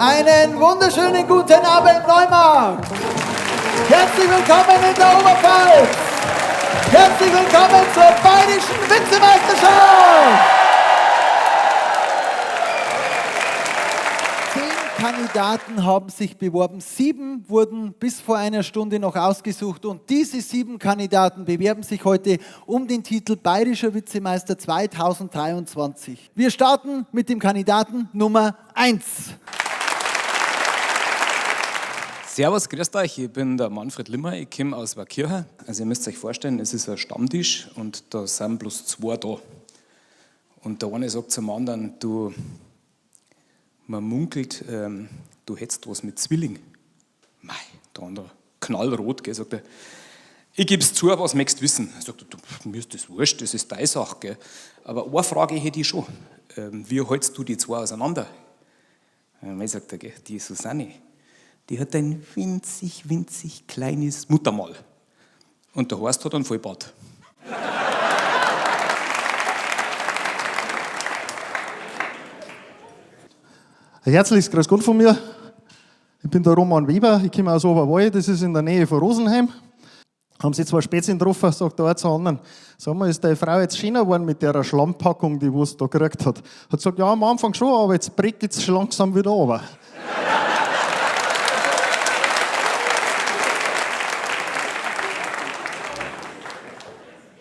Einen wunderschönen guten Abend, Neumarkt. Herzlich willkommen in der Oberpfalz. Herzlich willkommen zur Bayerischen Witzemeisterschaft. 10 Kandidaten haben sich beworben, 7 wurden bis vor einer Stunde noch ausgesucht und diese 7 Kandidaten bewerben sich heute um den Titel Bayerischer Witzemeister 2023. Wir starten mit dem Kandidaten Nummer 1. Servus, grüßt euch, ich bin der Manfred Limmer, ich komme aus Waakirchen. Also ihr müsst euch vorstellen, es ist ein Stammtisch und da sind bloß 2 da. Und der eine sagt zum anderen, du, man munkelt, du hättest was mit Zwilling. Mei, der andere, knallrot, gell, sagt er, ich geb's zu, was möchtest du wissen? Er sagt, du, mir ist das wurscht, das ist deine Sache. Gell. Aber eine Frage hätte ich schon, wie hältst du die 2 auseinander? Mei, sagt er, gell, die Susanne, die hat ein winzig, winzig kleines Muttermal. Und der Horst hat einen Vollbart. Ein herzliches Grüß Gott von mir. Ich bin der Roman Weber, ich komme aus Oberwall, das ist in der Nähe von Rosenheim. Haben sie 2 Spätzchen getroffen, sagt der eine zum anderen, sag mal, ist deine Frau jetzt schöner geworden mit der Schlammpackung, die sie da gekriegt hat? Hat gesagt, ja, am Anfang schon, aber jetzt brickelt's schon langsam wieder runter.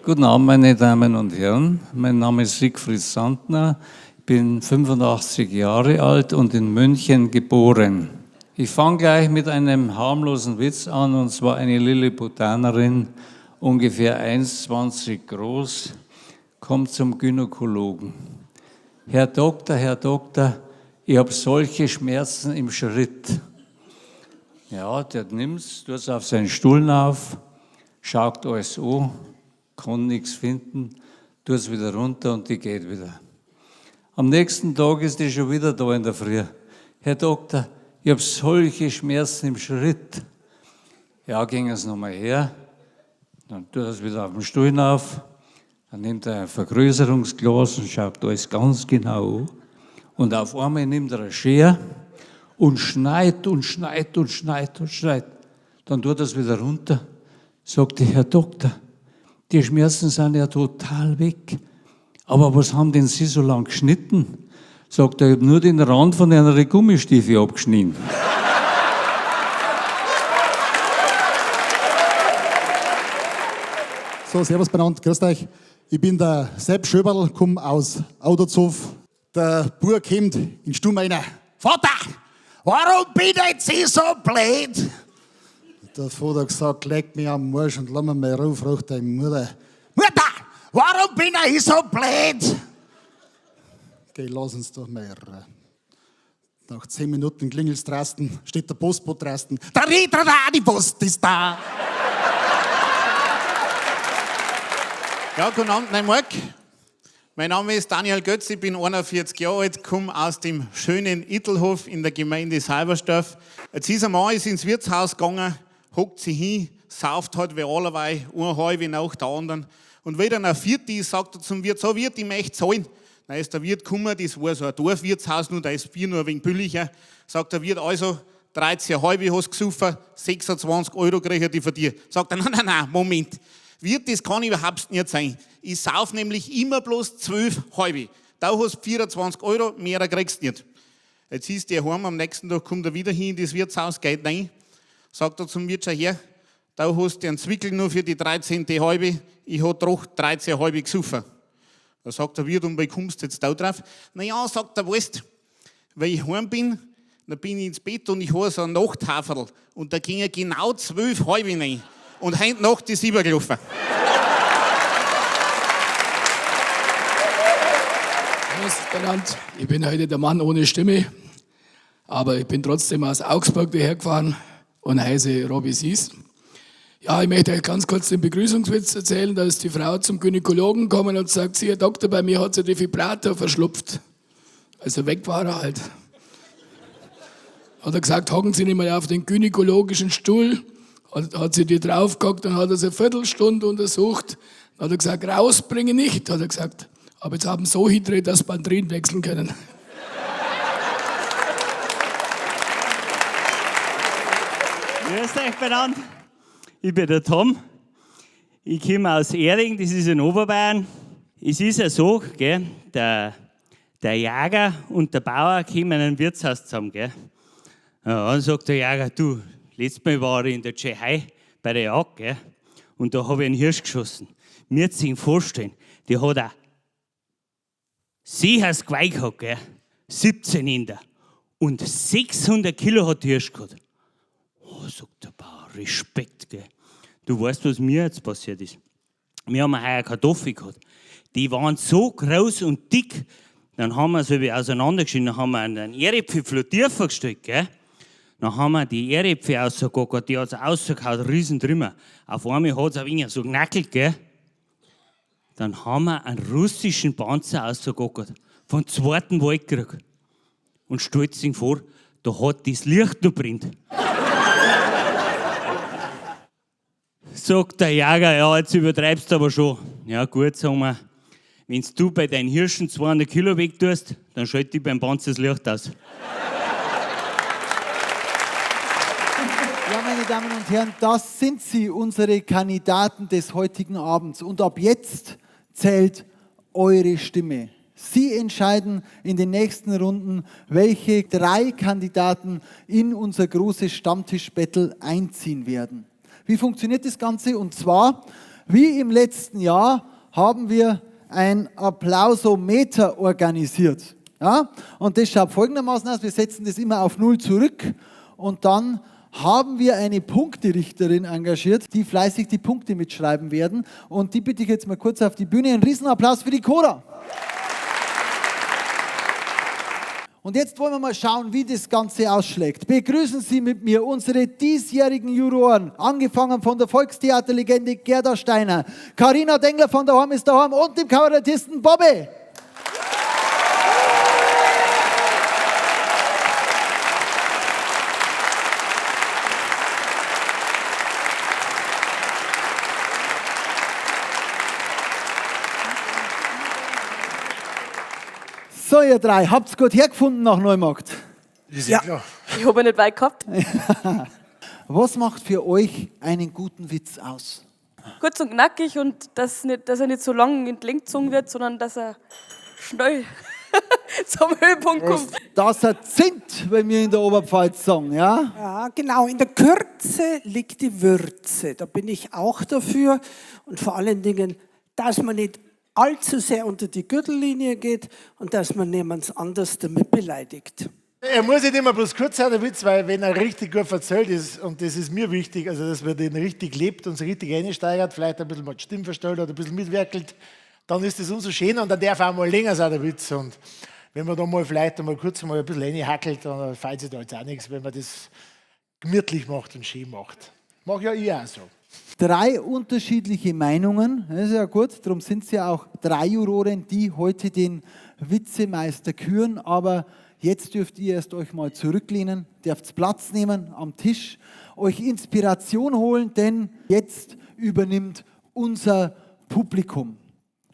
Guten Abend, meine Damen und Herren. Mein Name ist Siegfried Sandner. Ich bin 85 Jahre alt und in München geboren. Ich fange gleich mit einem harmlosen Witz an, und zwar eine Lilliputanerin, ungefähr 1,20 groß, kommt zum Gynäkologen. Herr Doktor, Herr Doktor, ich hab solche Schmerzen im Schritt. Ja, der nimmt's, tut's auf seinen Stuhl auf, schaut alles an, kann nix finden, tut's wieder runter und die geht wieder. Am nächsten Tag ist die schon wieder da in der Früh. Herr Doktor, ich hab solche Schmerzen im Schritt. Ja, ging es nochmal her. Dann tut er es wieder auf den Stuhl auf. Dann nimmt er ein Vergrößerungsglas und schaut alles ganz genau an. Und auf einmal nimmt er eine Schere und schneidet und schneidet und schneidet und schneidet. Dann tut er es wieder runter. Sagt der Herr Doktor, die Schmerzen sind ja total weg. Aber was haben denn Sie so lang geschnitten? Sagt er, ich hab nur den Rand von einer Gummistiefel abgeschnitten. So, servus beieinander, grüßt euch. Ich bin der Sepp Schöberl, komm aus Auderzhof. Der Bub kommt in Stumm rein. Vater, warum bin ich jetzt so blöd? Der Vater hat gesagt, leck mich am Arsch und lass mich mal rauf, fragt deine Mutter. Mutter, warum bin ich so blöd? Geh, lass uns doch mal irre. Nach 10 Minuten klingelt's draußen, steht der Postbote draußen. Der Ritter da, die Post ist da. Ja, guten Abend, Neumarkt. Mein Name ist Daniel Götz, ich bin 41 Jahre alt, komme aus dem schönen Ittelhof in der Gemeinde Seibersdorf. Jetzt ist ein Mann ist ins Wirtshaus gegangen, hockt sich hin, sauft halt wie allerweil, eine halbe nach der anderen. Und wie dann ein Vierte ist, sagt er zum Wirt, so Wirt, ich möchte zahlen. Dann ist der Wirt gekommen, das war so ein Dorfwirtshaus, nur da ist Bier nur ein wenig billiger. Sagt der Wirt, also 13,5 hast du gesoffen, 26 Euro kriege ich von dir. Sagt er, nein, nein, nein, Moment. Wirt, das kann überhaupt nicht sein. Ich sauf nämlich immer bloß 12,5. Da hast du 24 Euro, mehr kriegst du nicht. Jetzt ist der heim, am nächsten Tag kommt er wieder hin in das Wirtshaus, geht rein. Sagt er zum Wirt, schau her, da hast du den Zwickel nur für die 13,5, ich hab doch 13,5 gesoffen. Da sagt der Wirt, und wie kommst du jetzt da drauf? Naja, sagt er, weißt, weil ich heim bin, dann bin ich ins Bett und ich hab so ein Nachthaferl. Und da gingen genau 12,5 rein. Und heute Nacht ist übergelaufen. Servus, Bernhard. Ich bin heute der Mann ohne Stimme, aber ich bin trotzdem aus Augsburg dahergefahren und heiße Robby Sies. Ja, ich möchte euch ganz kurz den Begrüßungswitz erzählen. Da ist die Frau zum Gynäkologen gekommen und sagt, Sie, Herr Doktor, bei mir hat sich der Defibrillator verschlupft. Also weg war er halt. Hat er gesagt, hocken Sie nicht mal auf den gynäkologischen Stuhl. Hat sie die draufgehockt und hat er sie eine Viertelstunde untersucht. Dann hat er gesagt, rausbringen nicht, hat er gesagt. Aber jetzt haben sie so hingedreht, dass Batterien wechseln können. Grüß euch beieinander. Ich bin der Tom. Ich komme aus Erding, das ist in Oberbayern. Es ist ja so, gell, der, der Jäger und der Bauer kommen in ein Wirtshaus zusammen. Gell. Ja, dann sagt der Jäger, du, letztes Mal war ich in der Tschechei bei der Jagd, gell, und da habe ich einen Hirsch geschossen. Mir sich vorstellen, die hat ein sicheres Geweih gehabt, gell, 17 in der. Und 600 Kilo hat der Hirsch gehabt. Oh, sagt der Bauer, Respekt, gell. Du weißt, was mir jetzt passiert ist. Wir haben heuer Kartoffeln gehabt. Die waren so groß und dick, dann haben wir sie auseinandergeschnitten, dann haben wir einen Erdäpfel tiefer gestellt, gell. Dann haben wir die Erdäpfel rausgeguckt, die hat es rausgehauen, riesen Trümmer. Auf einmal hat es ein wenig so knackelt, gell. Dann haben wir einen russischen Panzer rausgeguckt, vom Zweiten Weltkrieg. Und stellt sich vor, da hat das Licht noch brennt. Sagt der Jäger, ja, jetzt übertreibst du aber schon. Ja, gut, sagen wir, wenn du bei deinen Hirschen 200 Kilo wegtust, dann schalte ich beim Panzer das Licht aus. Ja, meine Damen und Herren, das sind sie, unsere Kandidaten des heutigen Abends. Und ab jetzt zählt eure Stimme. Sie entscheiden in den nächsten Runden, welche drei Kandidaten in unser großes Stammtisch-Battle einziehen werden. Wie funktioniert das Ganze? Und zwar, wie im letzten Jahr, haben wir ein Applausometer organisiert. Ja? Und das schaut folgendermaßen aus: Wir setzen das immer auf Null zurück und dann haben wir eine Punkterichterin engagiert, die fleißig die Punkte mitschreiben werden. Und die bitte ich jetzt mal kurz auf die Bühne. Ein Riesenapplaus für die Cora. Und jetzt wollen wir mal schauen, wie das Ganze ausschlägt. Begrüßen Sie mit mir unsere diesjährigen Juroren, angefangen von der Volkstheaterlegende Gerda Steiner, Carina Dengler von der Horm ist daheim und dem Kabarettisten Bobby. So, ihr drei, habt's gut hergefunden nach Neumarkt? Ja, ich habe nicht weit gehabt. Was macht für euch einen guten Witz aus? Kurz und knackig und dass, nicht, dass er nicht so lang in die Länge gezogen wird, sondern dass er schnell zum Höhepunkt kommt. Dass er zinnt, wenn wir in der Oberpfalz sagen, ja? Ja, genau. In der Kürze liegt die Würze. Da bin ich auch dafür. Und vor allen Dingen, dass man nicht allzu sehr unter die Gürtellinie geht und dass man niemand anders damit beleidigt. Er muss nicht immer bloß kurz sein, der Witz, weil wenn er richtig gut erzählt ist, und das ist mir wichtig, also dass man den richtig lebt und sich richtig einsteigert, vielleicht ein bisschen mal die Stimme verstellt oder ein bisschen mitwerkelt, dann ist das umso schöner und dann darf auch mal länger sein, der Witz. Und wenn man da mal vielleicht einmal kurz mal ein bisschen reinhackelt, dann fällt sich da jetzt auch nichts, wenn man das gemütlich macht und schön macht. Mach ja ich auch so. Drei unterschiedliche Meinungen, das ist ja gut, darum sind es ja auch drei Juroren, die heute den Witzemeister küren, aber jetzt dürft ihr erst euch mal zurücklehnen, dürft Platz nehmen am Tisch, euch Inspiration holen, denn jetzt übernimmt unser Publikum.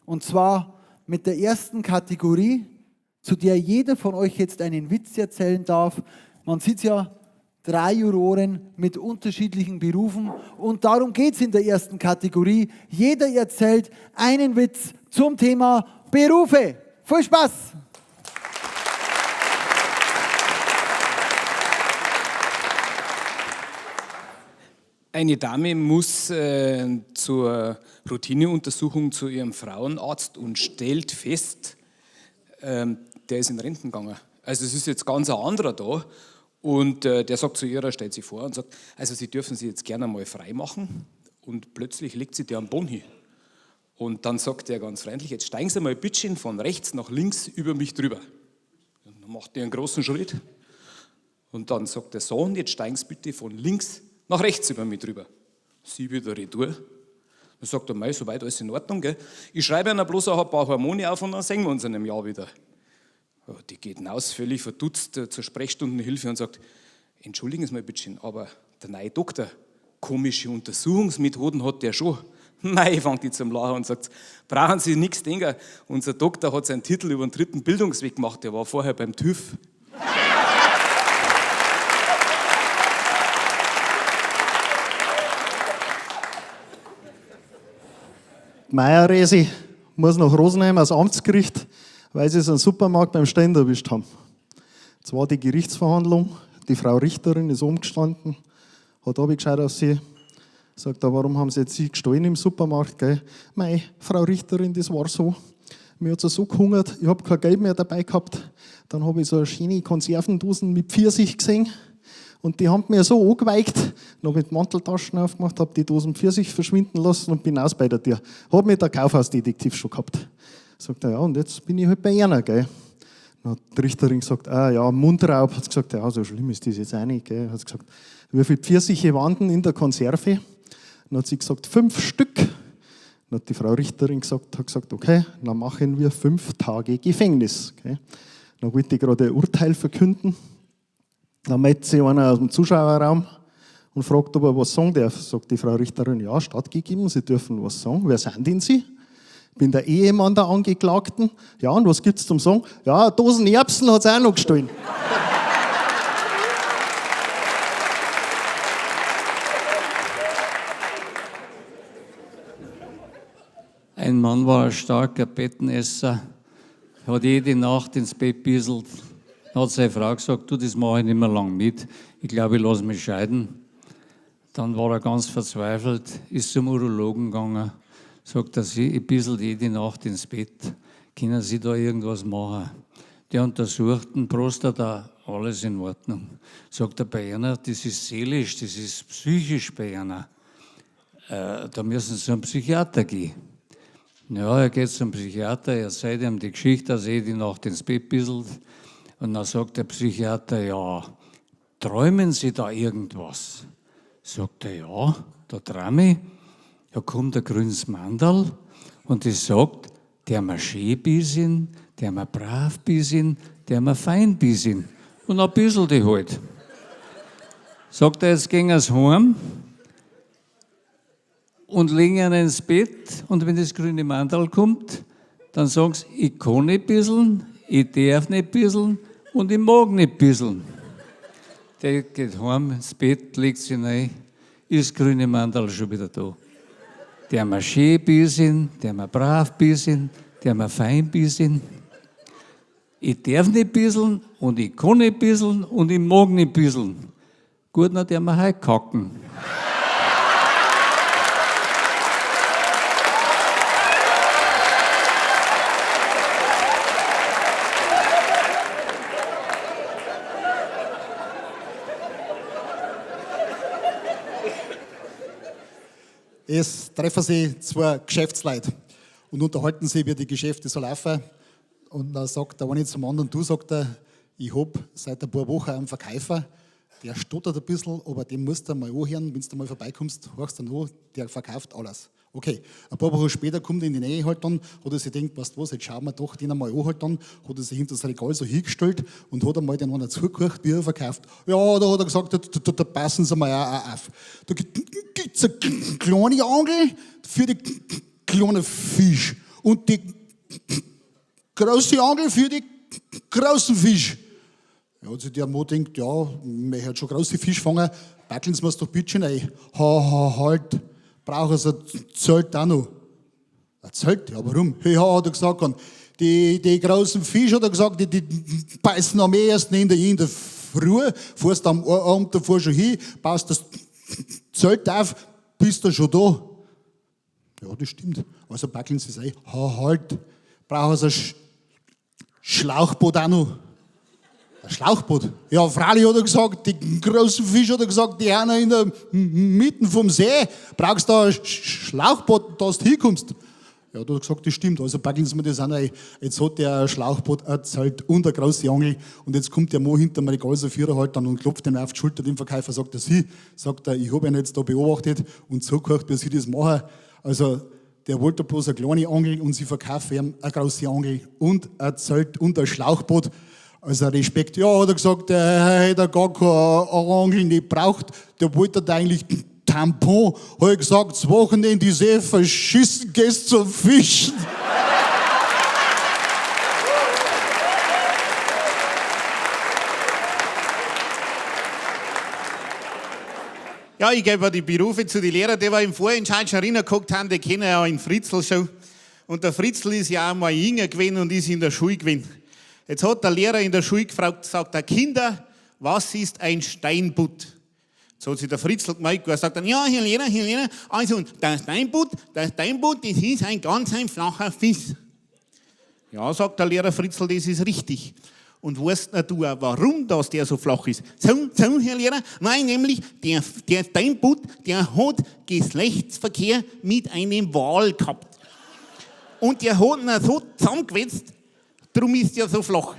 Und zwar mit der ersten Kategorie, zu der jeder von euch jetzt einen Witz erzählen darf. Man sieht ja, drei Juroren mit unterschiedlichen Berufen. Und darum geht es in der ersten Kategorie. Jeder erzählt einen Witz zum Thema Berufe. Viel Spaß! Eine Dame muss zur Routineuntersuchung zu ihrem Frauenarzt und stellt fest, der ist in Renten gegangen. Also es ist jetzt ganz ein anderer da. Und der sagt zu ihr, er stellt sich vor und sagt, also Sie dürfen sie jetzt gerne mal frei machen. Und plötzlich legt sie der am Boden hin. Und dann sagt er ganz freundlich, jetzt steigen Sie mal ein bisschen von rechts nach links über mich drüber. Und dann macht er einen großen Schritt. Und dann sagt der Sohn, jetzt steigen Sie bitte von links nach rechts über mich drüber. Sie wieder retour. Dann sagt er, mei, soweit alles in Ordnung, gell? Ich schreibe Ihnen bloß auch ein paar Hormone auf und dann sehen wir uns in einem Jahr wieder. Ja, die geht hinaus, völlig verdutzt zur Sprechstundenhilfe und sagt, entschuldigen Sie mal bitte, aber der neue Doktor, komische Untersuchungsmethoden hat der schon. Mei, fängt die zum Lachen und sagt, brauchen Sie nichts denken, unser Doktor hat seinen Titel über den dritten Bildungsweg gemacht, der war vorher beim TÜV. Die Meierresi muss nach Rosenheim ans Amtsgericht, weil sie es einen Supermarkt beim Ständer erwischt haben. Jetzt war die Gerichtsverhandlung, die Frau Richterin ist umgestanden, hat abgeschaut auf sie, sagt, warum haben Sie jetzt sie gestohlen im Supermarkt? Gell? Mei, Frau Richterin, das war so. Mir hat es so gehungert, ich habe kein Geld mehr dabei gehabt. Dann habe ich so eine schöne Konservendosen mit Pfirsich gesehen und die haben mir so angeweigt, noch mit Manteltaschen aufgemacht, habe die Dosen Pfirsich verschwinden lassen und bin aus bei der Tür. Hab mich der Kaufhausdetektiv schon gehabt. Sagt er, ja, und jetzt bin ich halt bei einer, gell. Dann hat die Richterin gesagt, ah ja, Mundraub. Hat gesagt, ja, so schlimm ist das jetzt auch nicht, gell. Hat gesagt, wie viele Pfirsiche waren in der Konserve? Dann hat sie gesagt, 5 Stück. Dann hat die Frau Richterin gesagt, hat gesagt, okay, dann machen wir 5 Tage Gefängnis. Okay. Dann wollte ich gerade ein Urteil verkünden. Dann meldet sich einer aus dem Zuschauerraum und fragt, ob er was sagen darf. Sagt die Frau Richterin, ja, stattgegeben, Sie dürfen was sagen. Wer sind denn Sie? Ich bin der Ehemann der Angeklagten. Ja, und was gibt's zum Sagen? Ja, Dosen Erbsen hat's auch noch gestohlen. Ein Mann war ein starker Bettenesser, hat jede Nacht ins Bett bisselt. Dann hat seine Frau gesagt, du, das mache ich nicht mehr lang mit, ich glaube, ich lasse mich scheiden. Dann war er ganz verzweifelt, ist zum Urologen gegangen, sagt er, sie, ich bissel jede Nacht ins Bett, können Sie da irgendwas machen? Die untersuchten Prostata, alles in Ordnung. Sagt er, bei einer, das ist seelisch, das ist psychisch bei einer. Da müssen Sie zum Psychiater gehen. Ja, er geht zum Psychiater, er erzählt ihm die Geschichte, dass er jede Nacht ins Bett bisselt. Und dann sagt der Psychiater, ja, träumen Sie da irgendwas? Sagt er, ja, da träume ich. Da kommt ein grünes Mandal und das sagt, der mir schön bisschen, der mir brav bisschen, der mir fein bisschen. Und ein bisschen die halt. Sagt er, jetzt gehen wir's heim und legen ihn ins Bett und wenn das grüne Mandal kommt, dann sagen sie, ich kann nicht bisseln, ich darf nicht bisseln und ich mag nicht bisseln. Der geht heim ins Bett, legt sich rein, ist das grüne Mandal schon wieder da. Der mir schön bisschen, der mir brav bisschen, der mir fein bisschen. Ich darf nicht bisseln und ich kann nicht bisseln und ich mag nicht bisseln. Gut, na, der mir heut kacken. Es treffen sich zwei Geschäftsleute und unterhalten sich, wie die Geschäfte so laufen. Und dann sagt der eine zum anderen, du, sagt er, ich hab seit ein paar Wochen einen Verkäufer, der stottert ein bisschen, aber den musst du mal anhören, wenn du mal vorbeikommst, hörst du ihn an, der verkauft alles. Okay, ein paar Wochen später kommt er in die Nähe halt dann, hat er sich gedacht, weißt du was, jetzt schauen wir doch den einmal an halt dann, hat er sich hinter das Regal so hingestellt und hat einmal den einen zugehört, wie er verkauft. Ja, da hat er gesagt, da passen Sie mal auch auf. Da gibt's eine kleine Angel für die kleinen Fisch und die große Angel für die großen Fisch. Ja, hat sich der Mann gedacht, ja, man hat schon große Fisch fangen, packeln Sie mir's doch bitte schön rein. Ha, ha, halt. Brauchen Sie ein Zelt auch noch. Ein Zelt? Ja, warum? Ja, hat er gesagt, und die großen Fische, hat er gesagt, die beißen am ehesten in der Früh, fährst am Abend davor schon hin, baust das Zelt auf, bist du schon da. Ja, das stimmt. Also packeln Sie es ein. Ha, halt. Brauchen Sie ein Schlauchboot auch noch. Ein Schlauchboot? Ja, freilich hat er gesagt, die großen Fische hat er gesagt, die haben in der Mitte vom See, brauchst du ein Schlauchboot, dass du hinkommst. Ja, da hat er gesagt, das stimmt, also packen Sie mir das auch rein. Jetzt hat der ein Schlauchboot, ein Zelt und eine große Angel und jetzt kommt der Mann hinter dem Regal so Vierer halt dann und klopft ihm auf die Schulter, dem Verkäufer, sagt er, Sie, sagt er, ich hab ihn jetzt da beobachtet und zugehört, wie Sie das machen. Also, der wollte bloß eine kleine Angel und sie verkaufen ihm eine große Angel und ein Zelt und ein Schlauchboot. Also Respekt. Ja, hat er gesagt, der hätte gar keine Angel nicht braucht. Der wollte da eigentlich Tampon. Hat er gesagt, das Wochenende ist eh verschissen, gehst zum Fischen. Ja, ich gebe die Berufe zu den Lehrern, die wir im Vorentscheid schon reingeguckt haben, die kennen ja den Fritzl schon. Und der Fritzl ist ja auch mal jünger gewesen und ist in der Schule gewesen. Jetzt hat der Lehrer in der Schule gefragt, sagt er, Kinder, was ist ein Steinbutt? Jetzt hat sich der Fritzl gemeldet und sagt dann, ja, Herr Lehrer, Herr Lehrer, also der Steinbutt, das ist ein ganz ein flacher Fisch. Ja, sagt der Lehrer Fritzl, das ist richtig. Und weißt du auch, warum das der so flach ist? So, so, Herr Lehrer, nein, nämlich der Steinbutt, der hat Geschlechtsverkehr mit einem Wal gehabt. Und der hat ihn so zusammengewetzt, drum ist der so flach.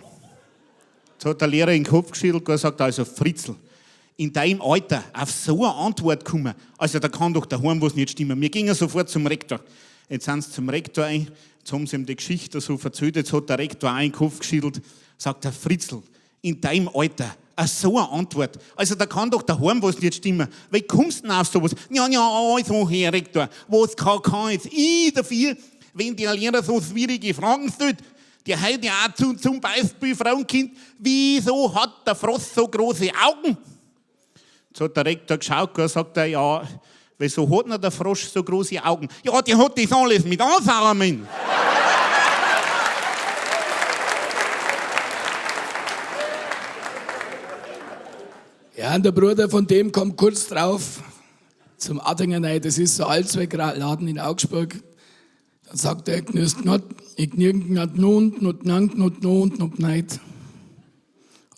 Jetzt hat der Lehrer in den Kopf geschüttelt und gesagt, also Fritzl, in deinem Alter auf so eine Antwort kommen, also da kann doch daheim was nicht stimmen. Wir gingen sofort zum Rektor. Jetzt sind sie zum Rektor ein, jetzt haben sie ihm die Geschichte so erzählt, jetzt hat der Rektor auch in den Kopf geschüttelt, sagt der Fritzl, in deinem Alter, so eine Antwort, also da kann doch daheim was nicht stimmen. Wie kommst du denn auf sowas? Ja, ja, also Herr Rektor, was kann jetzt ich dafür, wenn der Lehrer so schwierige Fragen stellt? Der heute ja auch zum Beispiel fragen Kind, wieso hat der Frosch so große Augen? Jetzt hat der Rektor geschaut und sagt er, ja, wieso hat denn der Frosch so große Augen? Ja, der hat das alles mit ansaugen. Ja, und der Bruder von dem kommt kurz drauf zum Attinger rein. Das ist so ein Allzweckladen in Augsburg. Dann sagt er, ich not nun, not nang, not nun, not neid.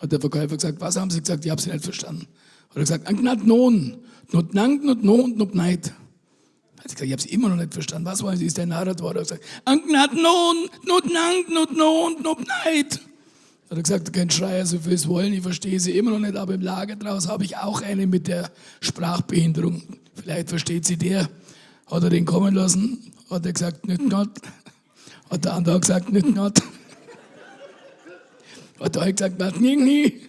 Hat der Verkäufer gesagt, was haben Sie gesagt? Ich habe Sie nicht verstanden. Hat er gesagt, not nun, not nang, not nun, not neid. Hat sie gesagt, ich habe es immer noch nicht verstanden. Was wollen Sie? Ist der Narrat war? Er hat gesagt, not nun, not nang, not nun, not neid. Hat er gesagt, du könnt schreien, so viel es wollen, ich verstehe sie immer noch nicht, aber im Lager draus habe ich auch eine mit der Sprachbehinderung. Vielleicht versteht sie der. Hat er den kommen lassen? Hat er gesagt, nicht not. Hat der andere gesagt, nicht not. Hat der gesagt, not nie, nie.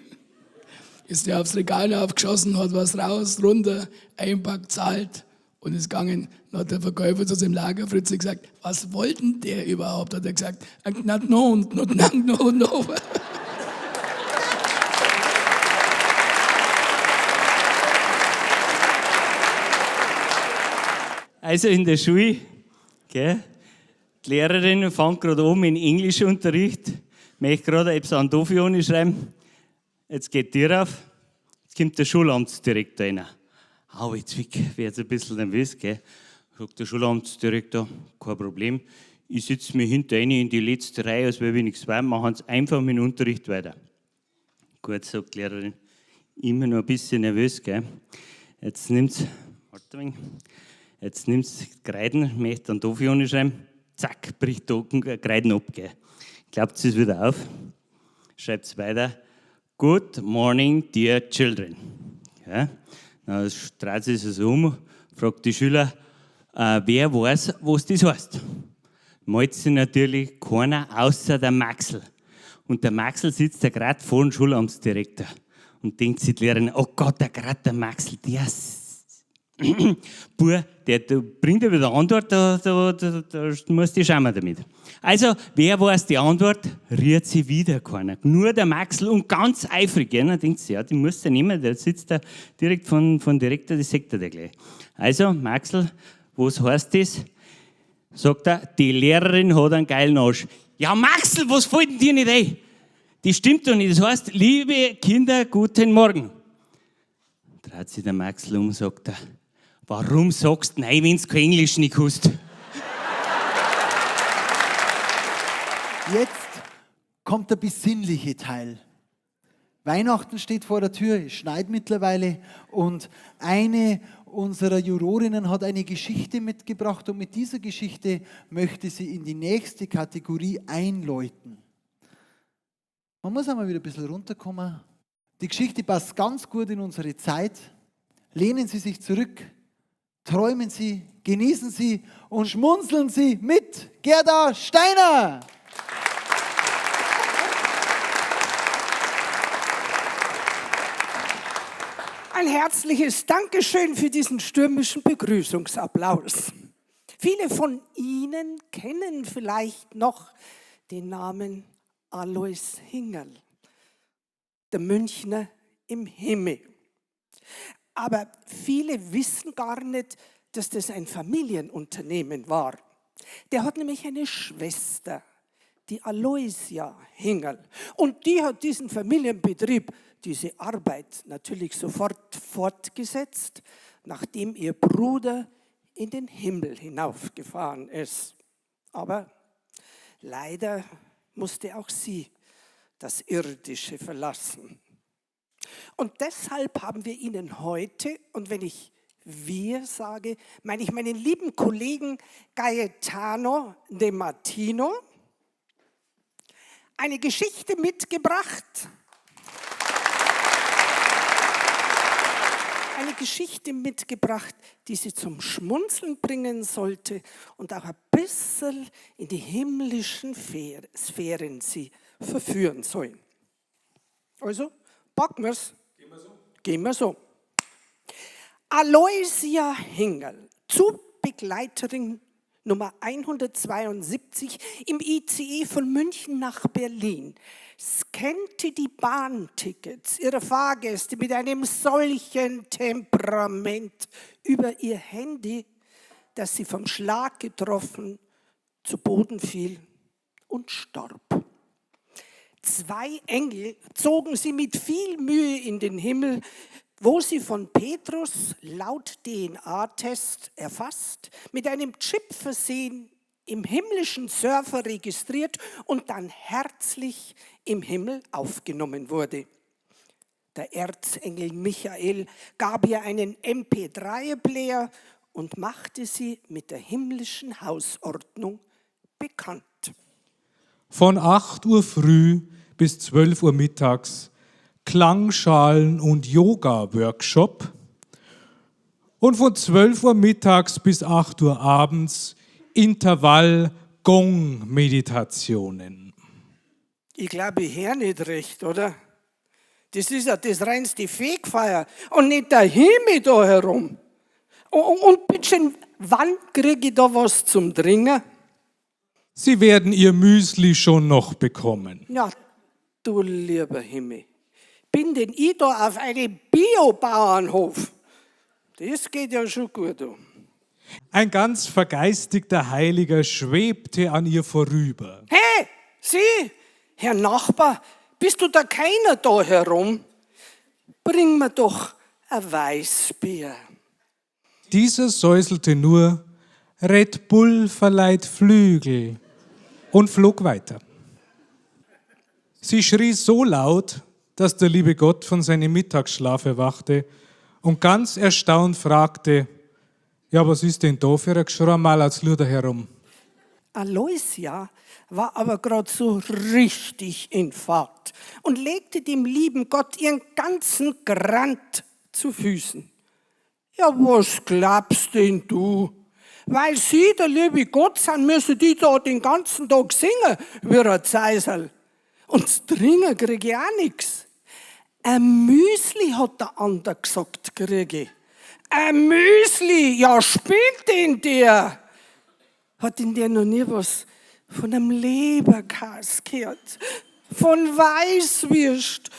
Ist der aufs Regal aufgeschossen, hat was raus, runter, einpackt, zahlt und ist gegangen. Dann hat der Verkäufer zu seinem Lagerfritze gesagt, was wollten der überhaupt? Hat er gesagt, not no, not no, no. Also in der Schule, gell, die Lehrerin fängt gerade an mit dem Englischunterricht, möchte gerade etwas an Tofione schreiben. Jetzt geht die Tür auf, jetzt kommt der Schulamtsdirektor rein. Au, jetzt wird es ein bisschen nervös, gell? Sagt der Schulamtsdirektor, kein Problem. Ich sitze mir hinter rein in die letzte Reihe, als wäre ich nichts weiß, machen Sie einfach mit dem Unterricht weiter. Gut, sagt die Lehrerin, immer noch ein bisschen nervös, gell? Jetzt nimmt's, warte ein wenig. Jetzt nimmt's Kreiden, möchte dann Tofione schreiben, zack, bricht der Kreiden ab, gell? Klappt es wieder auf, schreibt's weiter. Good morning, dear children. Ja, dann dreht sie sich so um, fragt die Schüler, wer weiß, was das heißt. Malt sich natürlich keiner außer der Maxl. Und der Maxl sitzt da grad vor dem Schulamtsdirektor und denkt sich die Lehrerin, oh Gott, der grad der Maxl, der Bub, der bringt ja wieder Antwort, da musst du dich schämen damit. Also, wer weiß die Antwort? Rührt sie wieder keiner. Nur der Maxl und ganz eifrig. Gell? Dann denkt sie, ja, die musst du nehmen, der sitzt da direkt von Direktor, das sagt er dir gleich. Also, Maxl, was heißt das? Sagt er, die Lehrerin hat einen geilen Arsch. Ja, Maxl, was fällt denn dir nicht ein? Das stimmt doch nicht. Das heißt, liebe Kinder, guten Morgen. Dreht sich der Maxl um und sagt er, warum sagst du nein, wenn du kein Englisch nicht kannst? Jetzt kommt der besinnliche Teil. Weihnachten steht vor der Tür, es schneit mittlerweile und eine unserer Jurorinnen hat eine Geschichte mitgebracht und mit dieser Geschichte möchte sie in die nächste Kategorie einläuten. Man muss einmal wieder ein bisschen runterkommen. Die Geschichte passt ganz gut in unsere Zeit. Lehnen Sie sich zurück, träumen Sie, genießen Sie und schmunzeln Sie mit Gerda Steiner. Ein herzliches Dankeschön für diesen stürmischen Begrüßungsapplaus. Viele von Ihnen kennen vielleicht noch den Namen Alois Hingerl, der Münchner im Himmel. Aber viele wissen gar nicht, dass das ein Familienunternehmen war. Der hat nämlich eine Schwester, die Aloysia Hingerl. Und die hat diesen Familienbetrieb, diese Arbeit natürlich sofort fortgesetzt, nachdem ihr Bruder in den Himmel hinaufgefahren ist. Aber leider musste auch sie das Irdische verlassen. Und deshalb haben wir Ihnen heute, und wenn ich wir sage, meine ich meinen lieben Kollegen Gaetano De Martino, eine Geschichte mitgebracht. Eine Geschichte mitgebracht, die Sie zum Schmunzeln bringen sollte und auch ein bisschen in die himmlischen Sphären Sie verführen sollen. Also, packen wir's. Gehen wir so. Gehen wir so. Aloysia Hingerl, Zugbegleiterin Nummer 172 im ICE von München nach Berlin, scannte die Bahntickets ihrer Fahrgäste mit einem solchen Temperament über ihr Handy, dass sie vom Schlag getroffen zu Boden fiel und starb. 2 Engel zogen sie mit viel Mühe in den Himmel, wo sie von Petrus laut DNA-Test erfasst, mit einem Chip versehen, im himmlischen Server registriert und dann herzlich im Himmel aufgenommen wurde. Der Erzengel Michael gab ihr einen MP3-Player und machte sie mit der himmlischen Hausordnung bekannt. Von 8 Uhr früh bis 12 Uhr mittags Klangschalen- und Yoga-Workshop und von 12 Uhr mittags bis 8 Uhr abends Intervall-Gong-Meditationen. Ich glaube, ich hör nicht recht, oder? Das ist ja das reinste Fegfeuer und nicht der Himmel da herum. Und bitteschön, wann krieg ich da was zum Trinken? Sie werden Ihr Müsli schon noch bekommen. Ja, du lieber Himmel. Bin denn ich da auf einem Biobauernhof? Das geht ja schon gut an. Ein ganz vergeistigter Heiliger schwebte an ihr vorüber. Hey, Sie, Herr Nachbar, bist du da keiner da herum? Bring mir doch ein Weißbier. Dieser säuselte nur, Red Bull verleiht Flügel, und flog weiter. Sie schrie so laut, dass der liebe Gott von seinem Mittagsschlaf erwachte und ganz erstaunt fragte, ja, was ist denn da für ein Geschrei mal als Luder herum? Aloysia war aber grad so richtig in Fahrt und legte dem lieben Gott ihren ganzen Grant zu Füßen. Ja, was glaubst denn du? Weil sie der liebe Gott sind, müssen die da den ganzen Tag singen, wie ein Zeisel. Und das Trinken krieg ich auch nix. Ein Müsli hat der Ander gesagt, krieg ich. Ein Müsli, ja, spinnt denn der? Hat denn der noch nie was von einem Leberkäse gehört? Von Weißwürst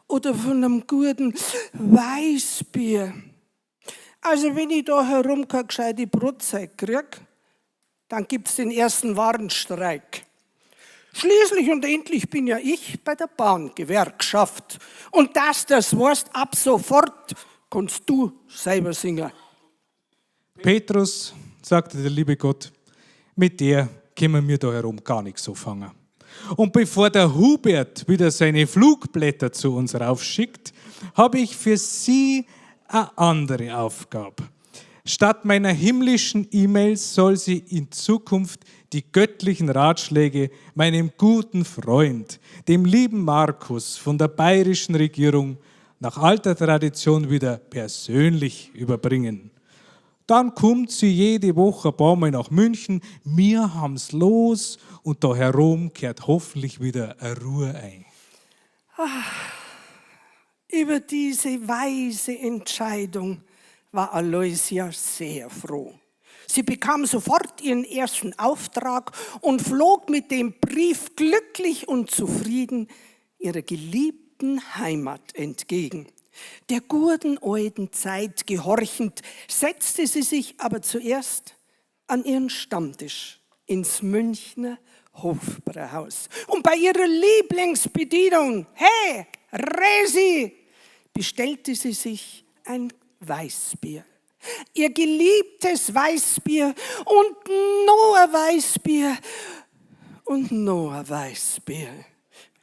oder von einem guten Weißbier? Also wenn ich da herum keine gescheite Brotzeit krieg, dann gibt's den ersten Warnstreik. Schließlich und endlich bin ja ich bei der Bahngewerkschaft. Und dass das weißt, ab sofort kannst du selber singen. Petrus, sagte der liebe Gott, mit der können wir da herum gar nichts so fangen. Und bevor der Hubert wieder seine Flugblätter zu uns raufschickt, habe ich für Sie eine andere Aufgabe. Statt meiner himmlischen E-Mails soll sie in Zukunft die göttlichen Ratschläge meinem guten Freund, dem lieben Markus von der bayerischen Regierung, nach alter Tradition wieder persönlich überbringen. Dann kommt sie jede Woche ein paar Mal nach München, wir haben's los und da herum kehrt hoffentlich wieder eine Ruhe ein. Ach, über diese weise Entscheidung war Aloysia sehr froh. Sie bekam sofort ihren ersten Auftrag und flog mit dem Brief glücklich und zufrieden ihrer geliebten Heimat entgegen. Der guten alten Zeit gehorchend, setzte sie sich aber zuerst an ihren Stammtisch ins Münchner Hofbrauhaus. Und bei ihrer Lieblingsbedienung, hey, Resi, bestellte sie sich ein Weißbier. Ihr geliebtes Weißbier und noch ein Weißbier und noch ein Weißbier.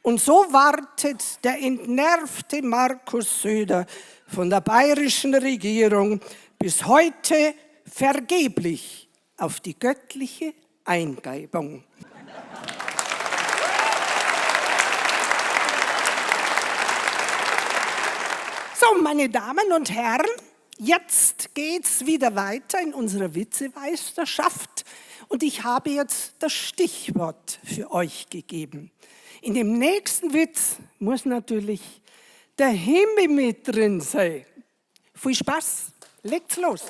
Und so wartet der entnervte Markus Söder von der bayerischen Regierung bis heute vergeblich auf die göttliche Eingebung. So, meine Damen und Herren, jetzt geht's wieder weiter in unserer Witzemeisterschaft und ich habe jetzt das Stichwort für euch gegeben. In dem nächsten Witz muss natürlich der Himmel mit drin sein. Viel Spaß, legt's los.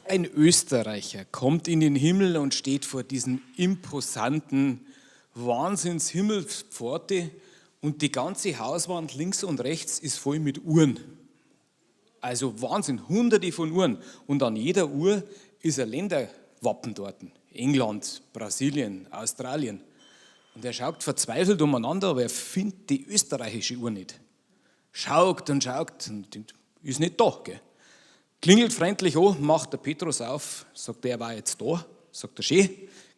Ein Österreicher kommt in den Himmel und steht vor diesem imposanten Wahnsinns-Himmelspforte und die ganze Hauswand links und rechts ist voll mit Uhren. Also Wahnsinn, hunderte von Uhren. Und an jeder Uhr ist ein Länderwappen dort. England, Brasilien, Australien. Und er schaut verzweifelt umeinander, aber er findet die österreichische Uhr nicht. Schaut und schaut und denkt, ist nicht da. Gell? Klingelt freundlich an, macht der Petrus auf, sagt er, war jetzt da. Sagt er, schön,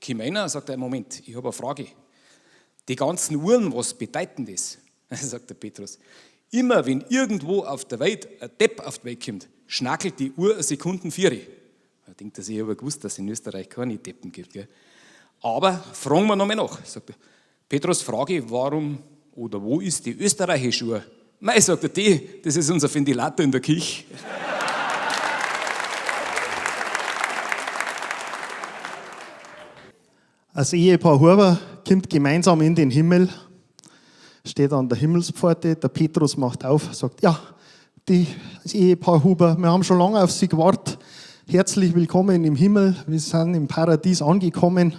komm rein, sagt er, Moment, ich habe eine Frage. Die ganzen Uhren, was bedeuten das? Sagt der Petrus. Immer wenn irgendwo auf der Welt ein Depp auf die Welt kommt, schnackelt die Uhr eine Sekunden vier. Da denkt er sich, ich habe gewusst, dass es in Österreich keine Deppen gibt. Gell? Aber fragen wir nochmal nach. Sagt er, Petrus, frage, warum oder wo ist die österreichische Uhr? Mei, sagt er, die, das ist unser Ventilator in der Küche. Das Ehepaar Huber kommt gemeinsam in den Himmel, steht an der Himmelspforte, der Petrus macht auf, sagt, ja, das Ehepaar Huber, wir haben schon lange auf Sie gewartet, herzlich willkommen im Himmel, wir sind im Paradies angekommen.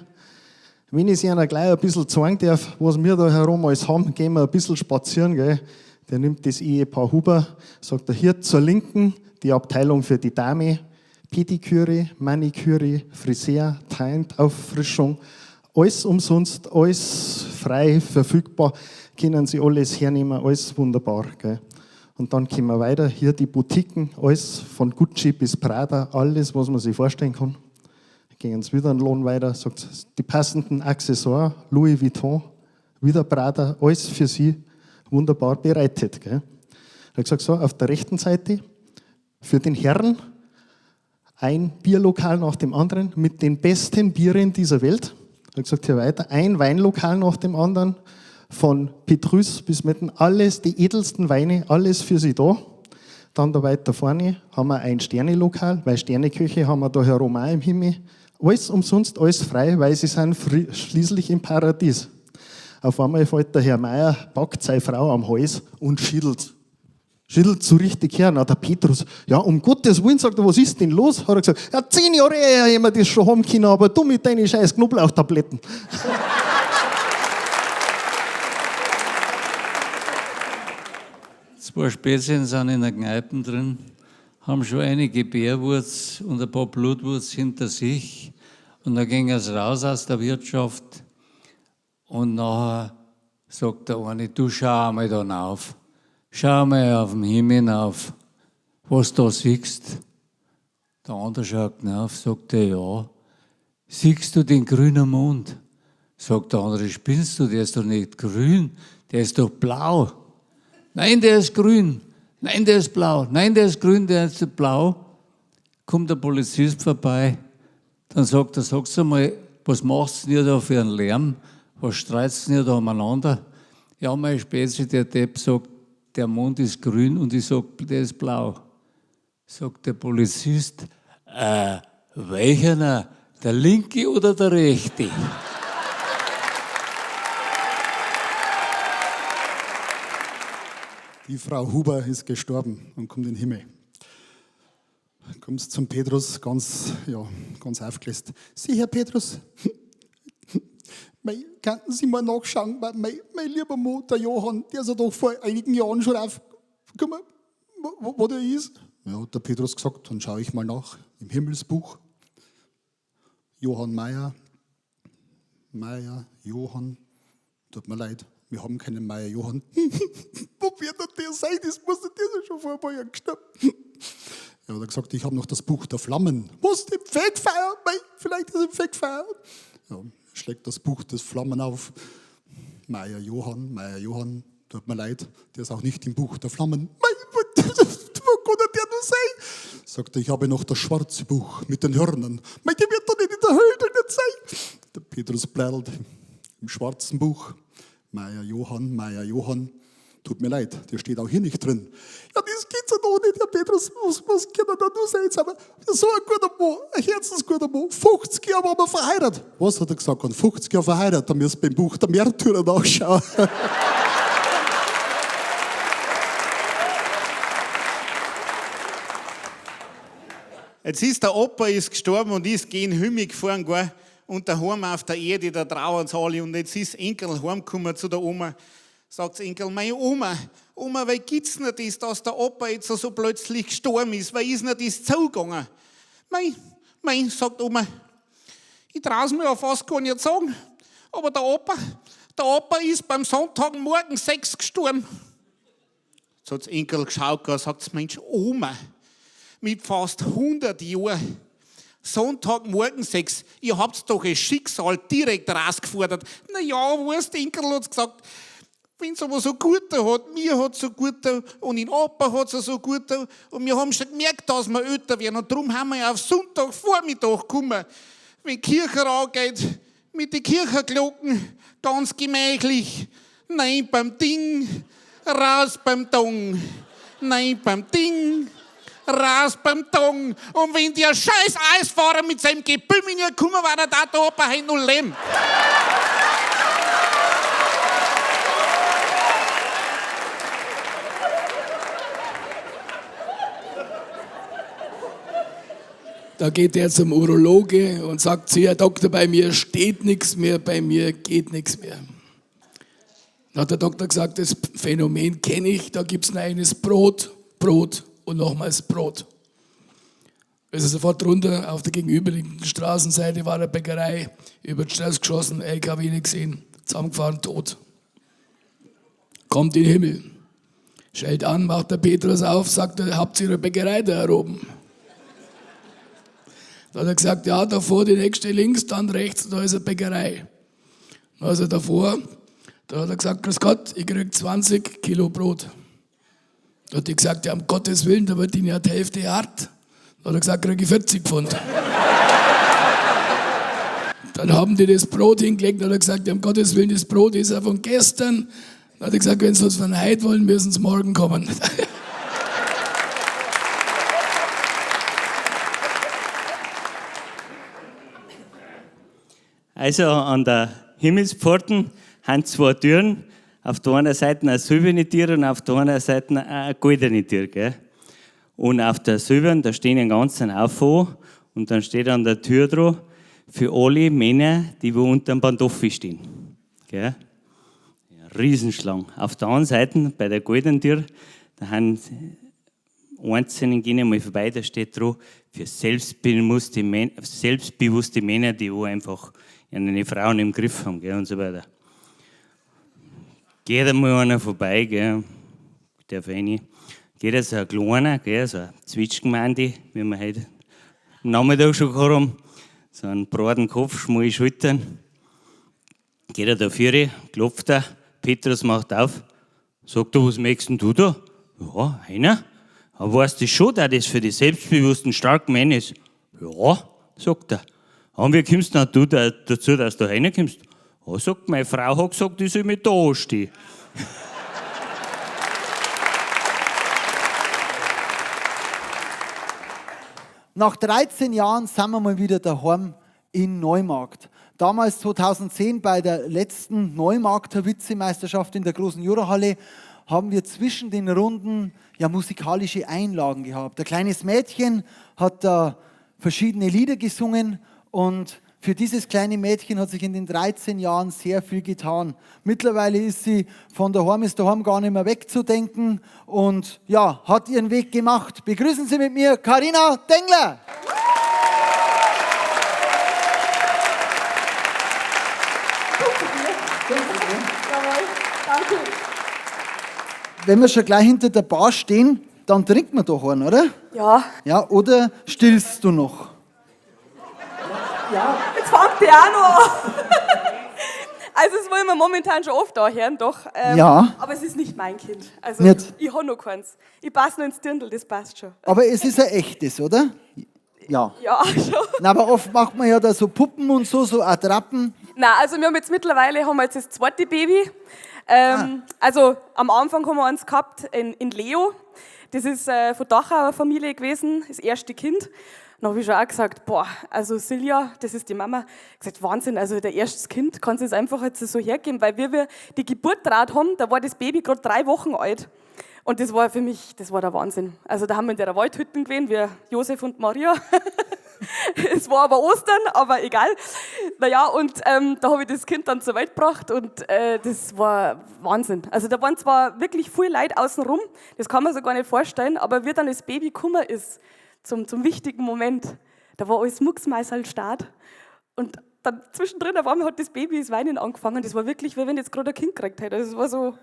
Wenn ich Ihnen gleich ein bisschen zeigen darf, was wir da herum alles haben, gehen wir ein bisschen spazieren. Gell? Der nimmt das Ehepaar Huber, sagt er, hier zur Linken die Abteilung für die Dame, Pediküre, Maniküre, Friseur, Teint, Auffrischung, alles umsonst, alles frei verfügbar, können Sie alles hernehmen, alles wunderbar. Gell? Und dann kommen wir weiter, hier die Boutiquen, alles von Gucci bis Prada, alles, was man sich vorstellen kann. Gehen sie wieder einen Lohn weiter, sagt die passenden Accessoires, Louis Vuitton, wieder Prada, alles für Sie wunderbar bereitet. Gell? Er hat gesagt, so, auf der rechten Seite für den Herrn ein Bierlokal nach dem anderen mit den besten Bieren dieser Welt. Er hat gesagt, hier weiter, ein Weinlokal nach dem anderen, von Petrus bis Metten, alles, die edelsten Weine, alles für Sie da. Dann da weiter vorne haben wir ein Sternelokal, weil Sterneköche haben wir da herum auch im Himmel. Alles umsonst, alles frei, weil sie sind schließlich im Paradies. Auf einmal fällt der Herr Meier, packt seine Frau am Hals und schüttelt. Schüttelt so richtig her. Na, der Petrus, ja, um Gottes Willen, sagt er, was ist denn los? Hat er gesagt, ja, 10 Jahre eher hätten wir das schon haben können, aber du mit deinen scheiß Knoblauchtabletten. Zwei Späßchen sind in der Kneipe drin, haben schon einige Bärwurz und ein paar Blutwurz hinter sich. Und dann ging es raus aus der Wirtschaft und nachher sagt der eine, du schau mal da rauf. Schau mal auf den Himmel auf, was du da siehst. Der andere schaut hinauf, sagt er, ja. Siehst du den grünen Mond? Sagt der andere, spinnst du, der ist doch nicht grün, der ist doch blau. Nein, der ist grün. Nein, der ist blau. Nein, der ist grün, der ist blau. Kommt der Polizist vorbei, dann sagt er, sagst du mal, was machst du denn da für einen Lärm? Was streitst du denn da umeinander? Ja, mein Spezi, der Depp sagt, der Mond ist grün und ich sag, der ist blau. Sagt der Polizist, welcher? Der linke oder der rechte? Die Frau Huber ist gestorben und kommt in den Himmel. Kommst zum Petrus ganz, ja, ganz aufgelöst. Sie, Herr Petrus, Mei, könnten Sie mal nachschauen, weil mein lieber Mann, der Johann, der ist ja doch vor einigen Jahren schon aufgekommen, wo der ist. Ja, hat der Petrus gesagt, dann schaue ich mal nach im Himmelsbuch. Johann Meier, Meier, Johann, tut mir leid, wir haben keinen Meier Johann. Wo wird denn der sein? Das muss der schon vor ein paar Jahren gestorben. Ja, hat er gesagt, ich habe noch das Buch der Flammen. Was, im Fegfeuer? Mei, vielleicht ist im Fegfeuer. Ja, schlägt das Buch des Flammen auf. Meier Johann, Meier Johann, tut mir leid, der ist auch nicht im Buch der Flammen. Mei, wo kann der nur sein? Sagt er, ich habe noch das schwarze Buch mit den Hörnern. Mei, der wird doch nicht in der Höhle nicht sein. Der Petrus blättert im schwarzen Buch. Meier Johann, Meier Johann, tut mir leid, der steht auch hier nicht drin. Ja, das geht's ja doch nicht, Herr Petrus, was kann er da nur sein? Aber so ein guter Mann, ein herzensguter Mann, 50 Jahre waren wir verheiratet. Was hat er gesagt? Und 50 Jahre verheiratet, da müsst ihr beim Buch der Märtyrer nachschauen. Jetzt ist der Opa ist gestorben und ist gen Himmel gefahren, gell? Und daheim auf der Erde, da trauern's alle. Und jetzt ist Enkel heimgekommen zu der Oma. Sagt Enkel, meine Oma, Oma, wie gibt's denn das, dass der Opa jetzt so plötzlich gestorben ist? Wie ist denn das zugegangen? Mei, mei, sagt Oma, ich trau's mir ja fast gar nicht sagen, aber der Opa ist beim Sonntagmorgen 6 gestorben. Jetzt hat's Enkel geschaut und sagt, Mensch, Oma, mit fast 100 Jahren, Sonntagmorgen 6, ihr habt's doch das Schicksal direkt rausgefordert. Na ja, weißt du, Enkel hat's gesagt, wenn's aber so gut da hat, mir hat's so gut da und in Opa hat's auch so gut da und wir haben schon gemerkt, dass wir älter werden und darum haben wir ja auf Sonntagvormittag gekommen, wenn die Kirche angeht, mit den Kirchenglocken, ganz gemächlich, nein beim Ding, raus beim Dong, nein beim Ding, raus beim Dong. Und wenn der scheiß Eisfahrer mit seinem Gebümmel nicht gekommen war, dann da der Opa heute noch leben. Da geht er zum Urologe und sagt zu ihr, Herr Doktor, bei mir steht nichts mehr, bei mir geht nichts mehr. Dann hat der Doktor gesagt, das Phänomen kenne ich, da gibt's nur eines, Brot, Brot und nochmals Brot. Ist er sofort runter, auf der gegenüberliegenden Straßenseite war eine Bäckerei, über die Straße geschossen, LKW nicht gesehen, zusammengefahren, tot. Kommt in den Himmel, schellt an, macht der Petrus auf, sagt, habt ihr eine Bäckerei da oben? Da hat er gesagt, ja, davor die nächste links, dann rechts, da ist eine Bäckerei. Dann ist er davor, da hat er gesagt, grüß Gott, ich krieg 20 Kilo Brot. Da hat die gesagt, ja, um Gottes Willen, da wird Ihnen ja die Hälfte hart. Da hat er gesagt, krieg ich 40 Pfund. Dann haben die das Brot hingelegt, da hat er gesagt, ja, um Gottes Willen, das Brot ist ja von gestern. Dann hat er gesagt, wenn Sie was von heute wollen, müssen Sie morgen kommen. Also an der Himmelspforten haben zwei Türen. Auf der einen Seite eine silberne Tür und auf der anderen Seite eine goldene Tür. Gell? Und auf der silbernen, da stehen einen ganzen Haufen und dann steht an der Tür dran, für alle Männer, die wo unter dem Pantoffel stehen. Gell? Ja, Riesenschlange. Auf der anderen Seite, bei der goldenen Tür, da haben einzelne gehen einmal vorbei, da steht dran, für selbstbewusste Männer, die wo einfach eine Frauen im Griff haben, gell, und so weiter. Geht einmal einer vorbei, gell, der rein. Geht so ein kleiner, gell, so ein Zwetschgenmandi, wie wir heute am Nachmittag schon gehabt haben, so einen breiten Kopf, schmale Schultern. Geht er da vor, klopft er, Petrus macht auf, sagt er, was möchtest denn du da? Ja, einer. Aber weißt du schon, dass das für die selbstbewussten, starken Männer ist? Ja, sagt er. Und wie kommst denn du dazu, dass du reinkommst? Ja, sagt, meine Frau hat gesagt, ich soll mich da anstehen. Nach 13 Jahren sind wir mal wieder daheim in Neumarkt. Damals 2010 bei der letzten Neumarkter Witzemeisterschaft in der großen Jurahalle haben wir zwischen den Runden ja musikalische Einlagen gehabt. Ein kleines Mädchen hat da verschiedene Lieder gesungen und Für dieses kleine Mädchen hat sich in den 13 Jahren sehr viel getan. Mittlerweile ist sie von daheim ist daheim gar nicht mehr wegzudenken und ja, hat ihren Weg gemacht. Begrüßen Sie mit mir Carina Dengler. Danke. Wenn wir schon gleich hinter der Bar stehen, dann trinkt man doch einen, oder? Ja. Ja, oder stillst du noch? Ja. Jetzt fängt der auch noch an. Also, es wollen wir momentan schon oft anhören, doch. Ja. Aber es ist nicht mein Kind. Also, Nicht? ich habe noch keins. Ich passe nur ins Dirndl, das passt schon. Aber es ist ein echtes, oder? Ja. Ja, schon. Na, aber oft macht man ja da so Puppen und so, so Attrappen. Nein, also wir haben jetzt mittlerweile haben wir jetzt das zweite Baby. Also am Anfang haben wir eins gehabt in Leo. Das ist von Dachauer Familie gewesen, das erste Kind. Dann habe ich schon auch gesagt, boah, also Silja, das ist die Mama, gesagt, Wahnsinn, also der erste Kind kann es einfach jetzt so hergeben, weil wir die Geburt draht haben, da war das Baby gerade 3 Wochen alt. Und das war für mich, das war der Wahnsinn. Also da haben wir in der Waldhütte gewesen, wir Josef und Maria. Es war aber Ostern, aber egal. Naja, und da habe ich das Kind dann zur Welt gebracht und das war Wahnsinn. Also da waren zwar wirklich viel Leute außenrum, das kann man sich gar nicht vorstellen, aber wie dann das Baby gekommen ist, zum wichtigen Moment, da war alles mucksmeißel-Start. Und dann zwischendrin auf einmal hat das Baby das Weinen angefangen. Das war wirklich, wie wenn ich jetzt gerade ein Kind gekriegt hätte. Also das war so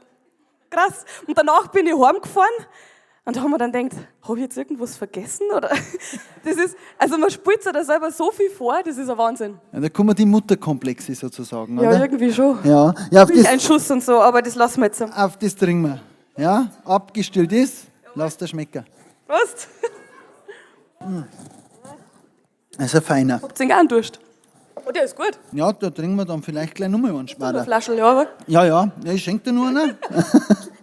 krass. Und danach bin ich heimgefahren und da haben wir dann gedacht, hab ich jetzt irgendwas vergessen? Oder? Das ist, also man spielt sich da selber so viel vor, das ist ein Wahnsinn. Ja, da kommen die Mutterkomplexe sozusagen, Ja, oder? irgendwie schon. Ja. Ja, auf Wirklich das ein Schuss und so, aber das lassen wir jetzt. Auf das trinken wir. Ja, abgestillt ist, lass dir schmecken. Prost! Das ist ein feiner. Habt ihr denn auch einen Durst? Oh, der ist gut. Ja, da trinken wir dann vielleicht gleich nochmal einen später. Eine Flasche, ja, aber Ja, ja, ja, ich schenke dir nur einen.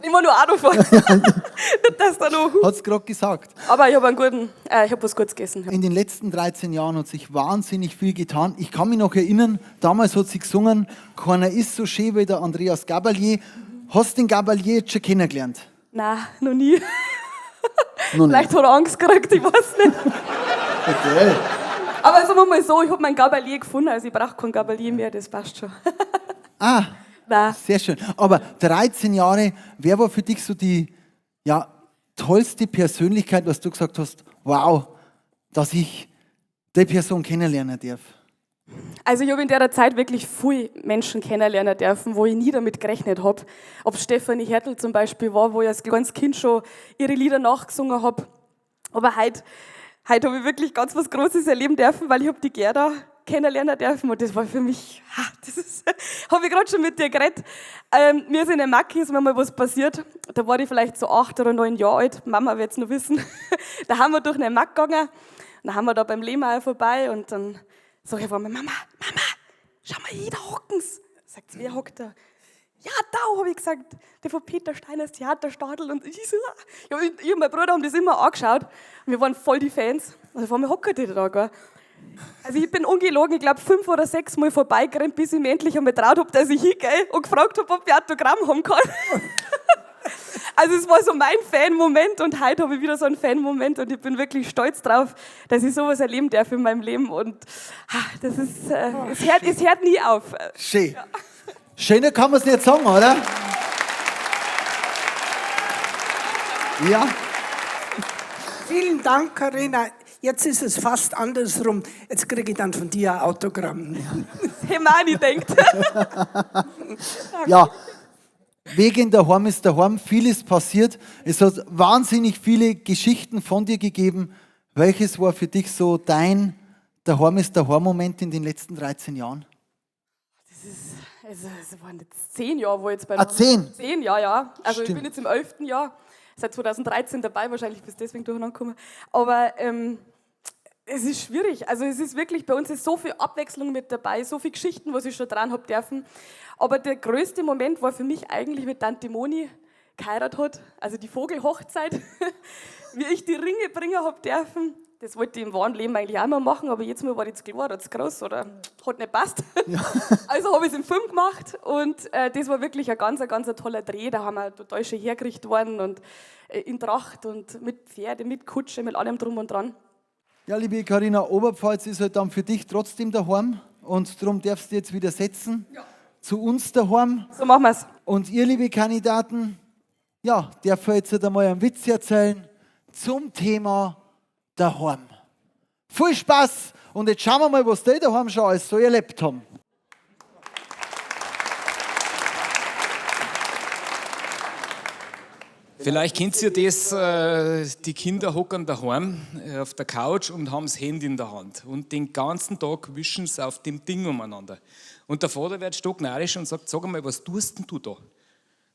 Immer nur auch noch vor. Das da noch. Hat's grad gesagt. Aber ich hab einen guten, ich hab was Gutes gegessen. In den letzten 13 Jahren hat sich wahnsinnig viel getan. Ich kann mich noch erinnern, damals hat sie gesungen, keiner ist so schön wie der Andreas Gabalier. Hast du den Gabalier jetzt schon kennengelernt? Nein, noch nie. Noch nicht. Vielleicht hat er Angst gekriegt, ich weiß nicht. Okay. Aber sagen wir mal so, ich hab meinen Gabalier gefunden, also ich brauch keinen Gabalier mehr, das passt schon. Ah, Nein. Sehr schön. Aber 13 Jahre, wer war für dich so die, ja, tollste Persönlichkeit, was du gesagt hast, wow, dass ich die Person kennenlernen darf? Also ich hab in der Zeit wirklich viel Menschen kennenlernen dürfen, wo ich nie damit gerechnet hab. Ob Stefanie Hertel zum Beispiel war, wo ich als kleines Kind schon ihre Lieder nachgesungen hab. Aber heute hab ich wirklich ganz was Großes erleben dürfen, weil ich hab die Gerda kennenlernen dürfen und das war für mich, ha, das ist, hab ich grad schon mit dir geredet. Mir ist in der Macke ist mir mal was passiert, da war ich vielleicht so 8 oder 9 Jahre alt, Mama wird's noch wissen. Da haben wir durch eine Mack gegangen, dann haben wir da beim Lehmeier vorbei und dann sag ich auf einmal, Mama, Mama, schau mal hier, da hocken's. Sagt sie, wer hockt da? Ja, da hab ich gesagt, der von Peter Steiners Theaterstadl. Und ich so, ja, ich und mein Bruder haben das immer angeschaut und wir waren voll die Fans. Und auf einmal hocken die da, gell. Also ich bin ungelogen, ich glaub, 5 oder 6 Mal vorbeigerannt, bis ich mir endlich einmal getraut hab, dass ich hingehe und gefragt hab, ob ich Autogramm haben kann. Also es war so mein Fan-Moment und heute hab ich wieder so einen Fan-Moment und ich bin wirklich stolz drauf, dass ich sowas erleben darf in meinem Leben und, ha, das ist, es hört nie auf. Schön. Ja. Schöner kann man's nicht sagen, oder? Ja. Vielen Dank, Carina. Jetzt ist es fast andersrum. Jetzt kriege ich dann von dir ein Autogramm. Hemani denkt. Ja, wegen daheim ist daheim. Vieles passiert. Es hat wahnsinnig viele Geschichten von dir gegeben. Welches war für dich so dein daheim ist daheim Moment in den letzten 13 Jahren? Das ist, also, es waren jetzt 10 Jahre, wo ich jetzt bei Ah, 10? 10, ja, ja. Also ich Stimmt. bin jetzt im 11. Jahr, seit 2013 dabei, wahrscheinlich bis deswegen durcheinander gekommen. Aber es ist schwierig. Also es ist wirklich, bei uns ist so viel Abwechslung mit dabei, so viele Geschichten, was ich schon dran hab dürfen. Aber der größte Moment war für mich eigentlich, wie Tante Moni geheiratet hat, also die Vogelhochzeit, wie ich die Ringe bringen hab dürfen. Das wollte ich im wahren Leben eigentlich auch mal machen, aber jetzt Mal war ich zu klein oder zu groß oder hat nicht gepasst. Ja. Also habe ich es im Film gemacht und das war wirklich ein ganz, ganz toller Dreh. Da haben wir total schön hergerichtet worden und in Tracht und mit Pferde, mit Kutsche, mit allem drum und dran. Ja, liebe Carina, Oberpfalz ist halt dann für dich trotzdem daheim. Und darum darfst du jetzt wieder setzen. Ja. Zu uns daheim. So machen wir's. Und ihr, liebe Kandidaten, ja, darf jetzt einmal einen Witz erzählen zum Thema daheim. Viel Spaß und jetzt schauen wir mal, was die daheim schon alles so erlebt haben. Vielleicht kennt ihr das, die Kinder hocken daheim auf der Couch und haben das Handy in der Hand. Und den ganzen Tag wischen sie auf dem Ding umeinander. Und der Vater wird stocknarrisch und sagt, sag einmal, was tust denn du da? Dann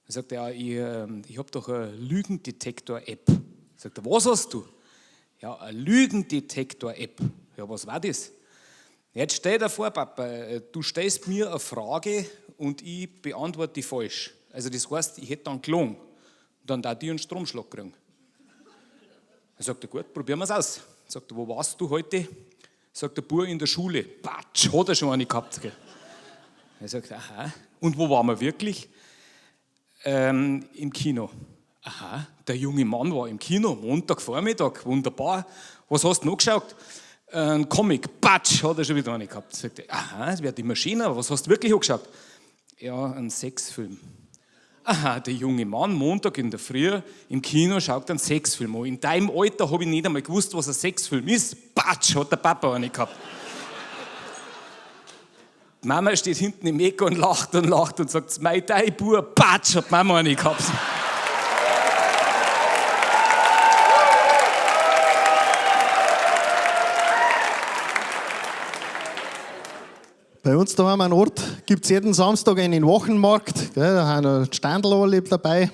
sagt er, ja, ich hab doch eine Lügendetektor-App. Sagt er, was hast du? Ja, eine Lügendetektor-App. Ja, was war das? Jetzt stell dir vor, Papa, du stellst mir eine Frage und ich beantworte die falsch. Also das heißt, ich hätte dann gelogen. Dann da die einen Stromschlag kriegen. Dann sagt er, gut, probieren wir's aus. Sagt er, wo warst du heute? Sagt der Bub, in der Schule. Patsch, hat er schon eine gehabt. Gell? Er sagt, aha. Und wo waren wir wirklich? Im Kino. Aha, der junge Mann war im Kino, Montagvormittag, wunderbar. Was hast du noch geschaut? Ein Comic, patsch, hat er schon wieder eine gehabt. Sagt er, aha, es wird immer schöner, aber was hast du wirklich angeschaut? Ja, ein Sexfilm. Aha, der junge Mann, Montag in der Früh, im Kino schaut einen Sexfilm an. In deinem Alter hab ich nicht einmal gewusst, was ein Sexfilm ist. Patsch, hat der Papa eine gehabt. Die Mama steht hinten im Eck und lacht und lacht und sagt, mei, dein Bub, patsch, hat die Mama eine gehabt. Bei uns da haben wir einen Ort, gibt's jeden Samstag einen Wochenmarkt, gell, da haben wir Standel alle dabei.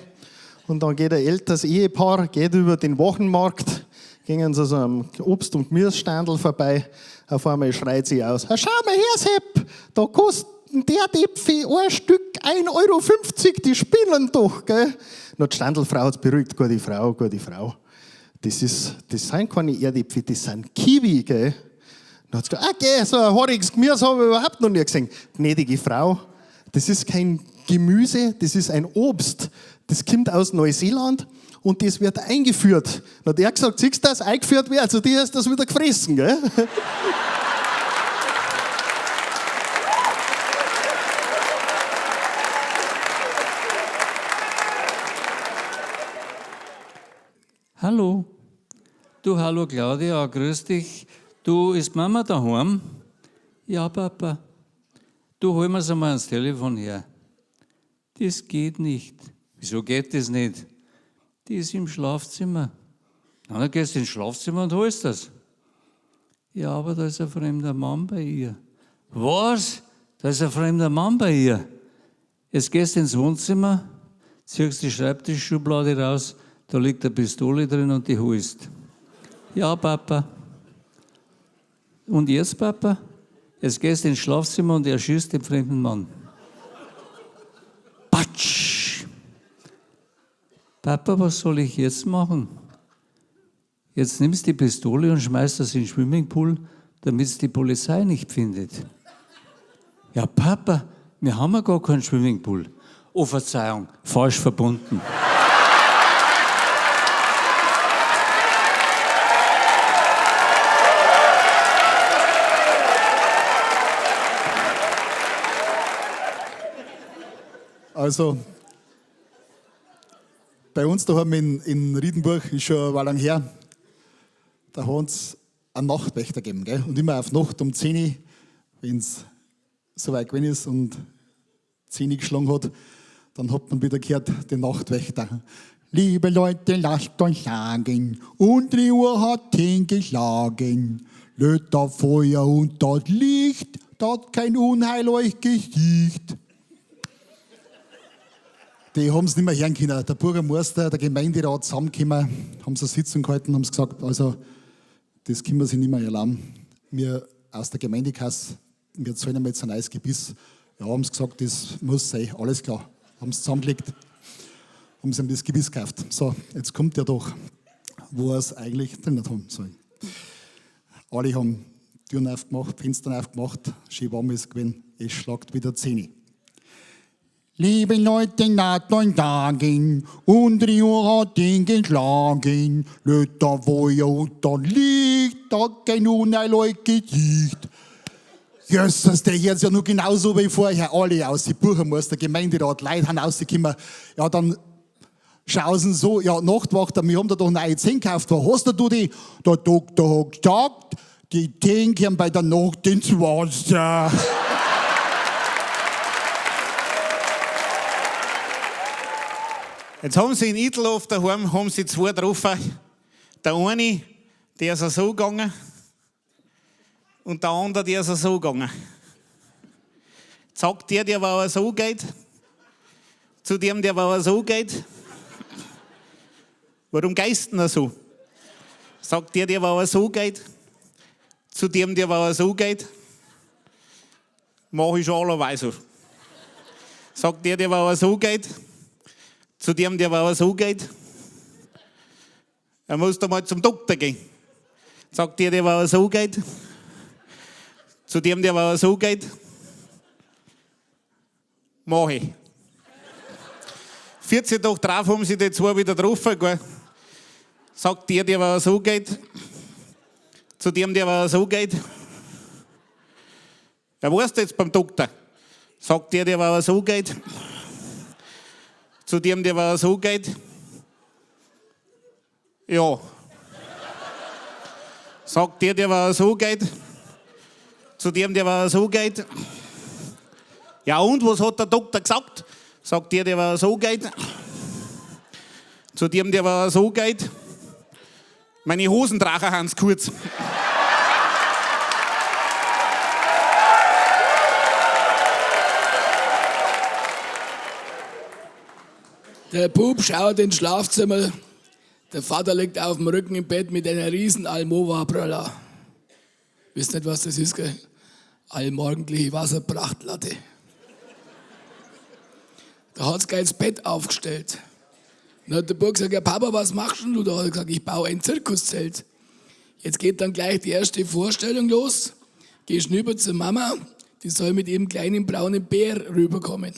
Und dann geht ein älteres Ehepaar, geht über den Wochenmarkt, gehen sie so am Obst- und Gemüsestandel vorbei. Auf einmal schreit sie aus, schau mal her, Sepp, da kostet der Äpfel ein Stück 1,50 €, die spinnen doch. Gell? Na, die Standelfrau hat's beruhigt, gute Frau, gute Frau. Das sind keine Erdäpfel, das sind Kiwi, gell? Dann hat sie gesagt, okay, so ein haariges Gemüse habe ich überhaupt noch nie gesehen. Gnädige Frau, das ist kein Gemüse, das ist ein Obst. Das kommt aus Neuseeland und das wird eingeführt. Dann hat er gesagt, siehst du, dass eingeführt wird, also dir ist das wieder gefressen, gell? Hallo. Du, hallo Claudia, grüß dich. Du, ist Mama daheim? Ja, Papa. Du, hol mir's einmal ans Telefon her. Das geht nicht. Wieso geht das nicht? Die ist im Schlafzimmer. Na, dann gehst du ins Schlafzimmer und holst das. Ja, aber da ist ein fremder Mann bei ihr. Was? Da ist ein fremder Mann bei ihr. Jetzt gehst du ins Wohnzimmer, ziehst die Schreibtischschublade raus, da liegt eine Pistole drin und die holst. Ja, Papa. Und jetzt, Papa? Jetzt gehst du ins Schlafzimmer und erschießt den fremden Mann. Patsch! Papa, was soll ich jetzt machen? Jetzt nimmst du die Pistole und schmeißt das in den Swimmingpool, damit's die Polizei nicht findet. Ja, Papa, wir haben ja gar keinen Swimmingpool. Oh, Verzeihung, falsch verbunden. Also, bei uns daheim in Riedenburg, ist schon eine Weile lang her, da hat es einen Nachtwächter gegeben, gell? Und immer auf Nacht um 10 Uhr, wenn's soweit gewesen ist und 10 Uhr geschlagen hat, dann hat man wieder gehört, den Nachtwächter. Liebe Leute, lasst euch sagen, unsere Uhr hat 10 geschlagen. Löt das Feuer und das Licht, dat kein Unheil euch gesicht. Die haben's nicht mehr hören können. Der Bürgermeister, der Gemeinderat zusammengekommen, haben sie eine Sitzung gehalten, haben sie gesagt, also, das können wir sich nicht mehr erlauben. Wir aus der Gemeindekasse, wir zahlen einmal jetzt ein neues Gebiss. Ja, haben sie gesagt, das muss sein, alles klar. Haben sie zusammengelegt, haben sie ihm das Gebiss gekauft. So, jetzt kommt ja doch, wo er es eigentlich drin nicht haben sollen. Alle haben Türen aufgemacht, Fenster aufgemacht, schön warm ist gewesen, es schlagt wieder 10. Liebe Leute, naht und Tagen, unsere Uhr hat den geschlagen. Löt da Feuer und dann Licht, da kein Unheil euch Gesicht. Jösses, der hört ja nur genauso wie vorher. Alle aus, die Bürgermeister, Gemeinderat, Leute haben rausgekommen. Ja, dann schauen sie so, ja, Nachtwachter, wir haben da doch neue Zähne gekauft. Wo hast du die? Der Doktor hat gesagt, die Zähne gehen bei der Nacht ins Wasser. Jetzt haben sie in Idlhof daheim, haben sie zwei getroffen. Der eine, der ist so gegangen und der andere, der ist so gegangen. Sagt der, der war so geht, zu dem, der war so geht, warum geist denn so? Sagt der, der war so geht, zu dem, der war so geht, mach ich schon allerweise so. Sagt der, der war so geht, zu dem, der war so geht, er muss da mal zum Doktor gehen. Sagt der, der war so geht, zu dem, der war so geht, mach ich. 14 Tage drauf haben sie die zwei wieder getroffen, gell? Sagt der, der war so geht, zu dem, der war so geht, er weiß jetzt beim Doktor. Sagt der, der war so geht, zu dem, der war so geht, ja. Sagt der, der war so geht, zu dem, der war so geht, ja und, was hat der Doktor gesagt? Sagt der, der war so geht, zu dem, der war so geht, meine Hosendrache haben's kurz. Der Bub schaut ins Schlafzimmer. Der Vater liegt auf dem Rücken im Bett mit einer riesen Almova-Brille. Wisst nicht, was das ist, gell? Allmorgendliche Wasserprachtlatte. Da hat's gleich das Bett aufgestellt. Dann hat der Bub gesagt, ja Papa, was machst denn du da? Hat er gesagt, ich baue ein Zirkuszelt. Jetzt geht dann gleich die erste Vorstellung los. Gehst rüber zur Mama, die soll mit ihrem kleinen braunen Bär rüberkommen.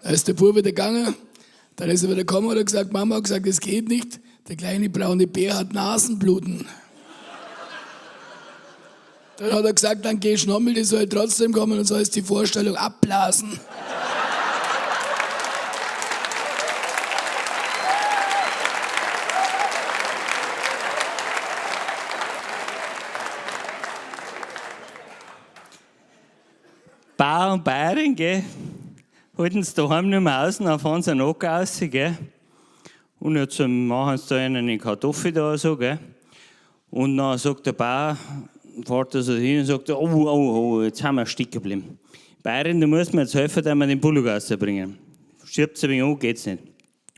Da ist der Bub wieder gegangen, dann ist er wieder gekommen und hat gesagt, Mama hat gesagt, es geht nicht, der kleine braune Bär hat Nasenbluten. Dann hat er gesagt, dann geh nochmal, die soll trotzdem kommen und sollst die Vorstellung abblasen. Bauer und Bäuerin, gell? Halten sie daheim nicht mehr aus, dann fahren sie einen Acker raus, gell? Und jetzt machen sie da eine Kartoffel da so, gell? Und dann sagt der Bauer, fährt er so hin und sagt, oh, oh, oh, jetzt haben wir stecken geblieben. Bäuerin, du musst mir jetzt helfen, dass wir den Bullock rausbringen. Schiebt ein wenig an, geht's nicht.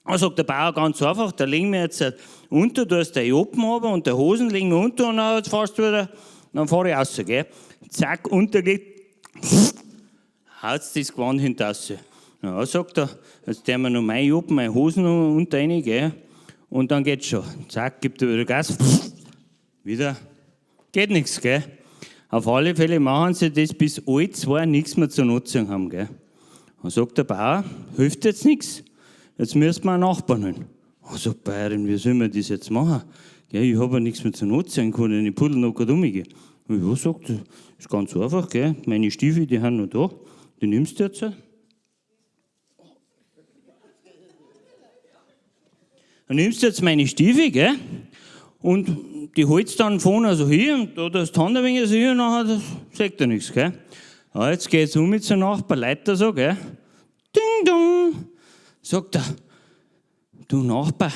Dann sagt der Bauer ganz einfach, da legen wir jetzt unter, da ist der Joppen runter und der Hosen legen wir unter und dann fahrst du wieder, dann fahr ich raus, gell? Zack, untergelegt, haut's das Gewand hinter raus. Ja, sagt er, jetzt tun wir noch meine Joppen, meine Hosen unter rein, gell? Und dann geht's schon. Zack, gibt er wieder Gas, wieder. Geht nichts, gell? Auf alle Fälle machen sie das, bis alle zwei nichts mehr zu nutzen haben, gell? Dann sagt der Bauer, hilft jetzt nichts, jetzt müssen wir einen Nachbarn holen. Dann sagt der Bäuerin, wie sollen wir das jetzt machen? Gell, ich hab ja nichts mehr zu nutzen, ich kann in den Pudel noch grad umgehen. Ja, sagt er, ist ganz einfach, gell? Meine Stiefel, die sind noch da, die nimmst du jetzt. Dann nimmst du jetzt meine Stiefel, gell? Und die holst dann vorne so hin und da das die Hand ein wenig so hin und nachher, das sagt er nichts, gell? Ja, jetzt geht's um mit zum Nachbar, Leiter so, gell? Ding dong! Sagt er, du Nachbar,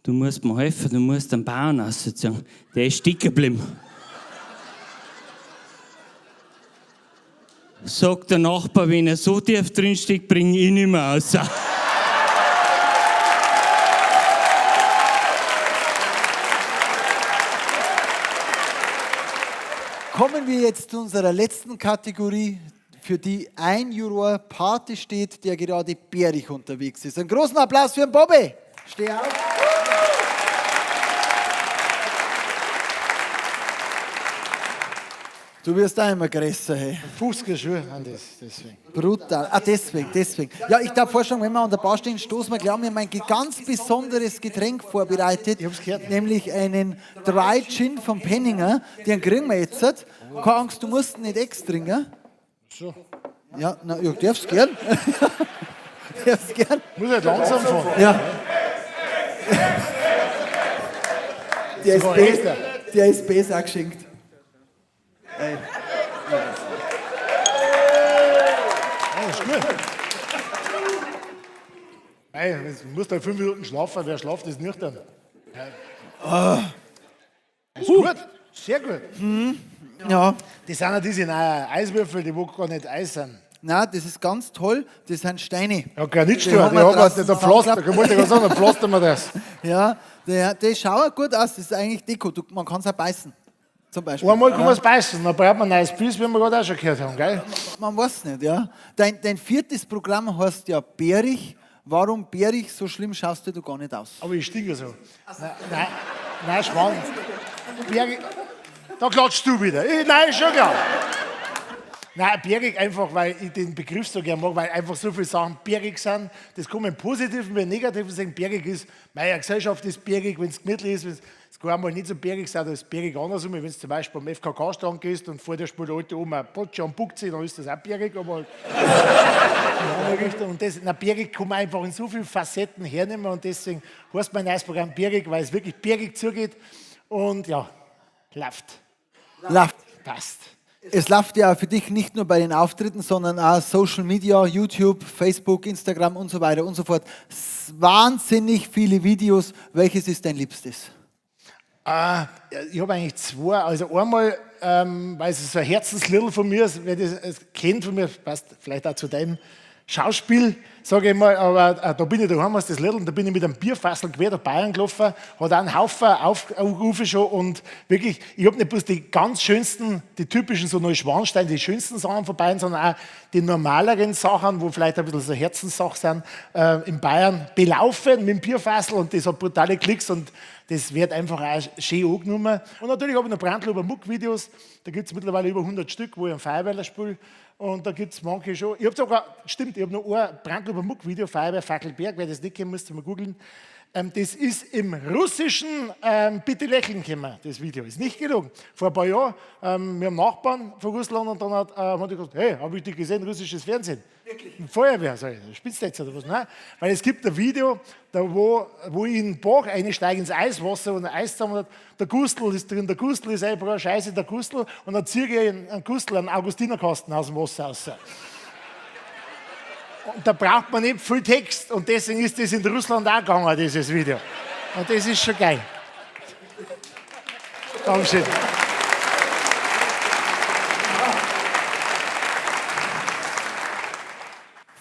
du musst mir helfen, du musst den Bauern rausziehen. Der ist stecken geblieben. Sagt der Nachbar, wenn er so tief drin steckt, bring ich ihn nicht mehr raus. Kommen wir jetzt zu unserer letzten Kategorie, für die ein Juror Pate steht, der gerade bärig unterwegs ist. Einen großen Applaus für den Bobby. Steh auf. Du wirst auch immer größer, hey. 50er Schuhe an das, deswegen. Brutal. Ah, deswegen, deswegen. Ja, ich darf vorschlagen, wenn wir an der Bar stehen, stoßen wir gleich. Wir haben ein ganz besonderes Getränk vorbereitet. Ich hab's gehört. Nämlich einen Dry Gin vom Penninger. Den kriegen wir jetzt. Keine Angst, du musst ihn nicht ex trinken. So. Ja, na, ja, darfst gern. darfst gern. Muss halt langsam fahren. Ja. Der ist, Sogar B, echt, ja. der ist besser geschenkt. Ey. Ja, ist gut. Ey, du musst halt 5 Minuten schlafen, wer schlaft, ist nüchtern. Ja. Ah. Ist gut, sehr gut. Ja. Das sind ja diese neuen Eiswürfel, die wo gar nicht Eis sind. Nein, das ist ganz toll. Das sind Steine. Ja, Granitsteine, Die haben die wir haben wir, draußen der Pflaster, zusammengeklappt. da wollte ich gerade sagen, da pflastern wir das. Ja, der schaut gut aus. Das ist eigentlich Deko. Du, man kann es auch beißen. Zum Beispiel. Einmal kann ja. man es beißen, dann braucht man ein neues Biss, wie wir gerade auch schon gehört haben, gell? Man weiß nicht, ja. Dein viertes Programm heißt ja Bärig. Warum Bärig? So schlimm schaust du gar nicht aus. Aber ich stinke so. Nein, nein, nein, Schwan. Bärig, da klatschst du wieder. Ich, nein, schon klar. Nein, bärig einfach, weil ich den Begriff so gern mag, weil einfach so viele Sachen bärig sind. Das kann man im Positiven wie im Negativen sagen. Bärig ist, meine Gesellschaft ist bärig, wenn es gemütlich ist, wenn es gar einmal nicht so bärig ist, dann ist bärig andersrum. Wenn du zum Beispiel am FKK-Stand gehst und vor dir spielt der alte Oma Potsche und Buckze, dann ist das auch bärig, aber in die andere Richtung. Und das, na, bärig kann man einfach in so vielen Facetten hernehmen und deswegen heißt mein neues Programm bärig, weil es wirklich bärig zugeht und ja, läuft. Läuft. Passt. Es läuft ja für dich nicht nur bei den Auftritten, sondern auch Social Media, YouTube, Facebook, Instagram und so weiter und so fort. Wahnsinnig viele Videos. Welches ist dein liebstes? Ich habe eigentlich zwei. Also einmal, weil es so ein Herzensliedl von mir ist, wer das kennt von mir, passt vielleicht auch zu deinem Schauspiel, sage ich mal, aber da bin ich daheim aus das Liedl und da bin ich mit einem Bierfassel quer durch Bayern gelaufen, hat auch einen Haufen Aufrufe schon und wirklich, ich hab nicht bloß die ganz schönsten, die typischen so Neuschwanstein, die schönsten Sachen von Bayern, sondern auch die normaleren Sachen, wo vielleicht ein bisschen so Herzenssache sind, in Bayern belaufen mit dem Bierfassel und das hat brutale Klicks und das wird einfach auch schön angenommen. Und natürlich habe ich noch Brandl über Muck-Videos, da gibt's mittlerweile über 100 Stück, wo ich einen Feuerwehrler spiele. Und da gibt's manche schon. Ich hab sogar, stimmt, ich hab noch ein Brandl über Muck-Video, Feuerwehr Fackelberg, wer das nicht kennt, müsst ihr mal googeln. Das ist im russischen Bitte lächeln gekommen, das Video. Ist nicht gelogen. Vor ein paar Jahren, wir haben Nachbarn von Russland und dann hat die gesagt, hey, hab ich dich gesehen, russisches Fernsehen. Wirklich? Feuerwehr, sag ich, spinnst du jetzt oder was? Nein, weil es gibt ein Video, da wo ich in den Bach einsteige, ins Eiswasser und ein Eis zusammen hat, der Gustl ist drin, der Gustl ist einfach scheiße, der Gustl, und dann ziehe ich einen Gustl, einen Augustinerkasten aus dem Wasser raus. Und da braucht man nicht viel Text und deswegen ist das in Russland auch gegangen, dieses Video. Und das ist schon geil. Dankeschön.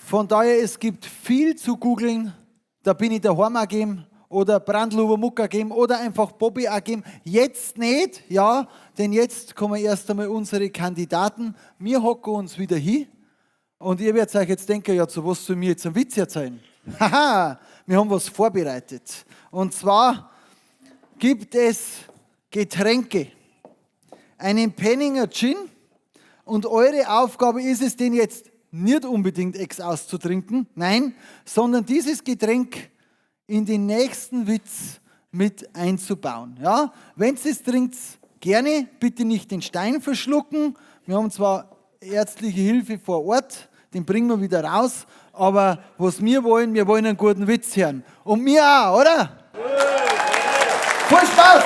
Von daher, es gibt viel zu googeln. Da bin ich daheim auch gegeben oder Brandl über Muck gegeben oder einfach Bobby auch gegeben. Jetzt nicht, ja, denn jetzt kommen erst einmal unsere Kandidaten. Wir hocken uns wieder hin und ihr werdet euch jetzt denken, ja, zu was soll mir jetzt einen Witz erzählen? Haha, wir haben was vorbereitet. Und zwar gibt es Getränke, einen Penninger Gin und eure Aufgabe ist es, den jetzt nicht unbedingt ex auszutrinken, nein, sondern dieses Getränk in den nächsten Witz mit einzubauen. Ja? Wenn ihr es trinkt, gerne, bitte nicht den Stein verschlucken. Wir haben zwar ärztliche Hilfe vor Ort, den bringen wir wieder raus, aber was wir wollen, wir wollen einen guten Witz hören. Und wir auch, oder? Viel Spaß!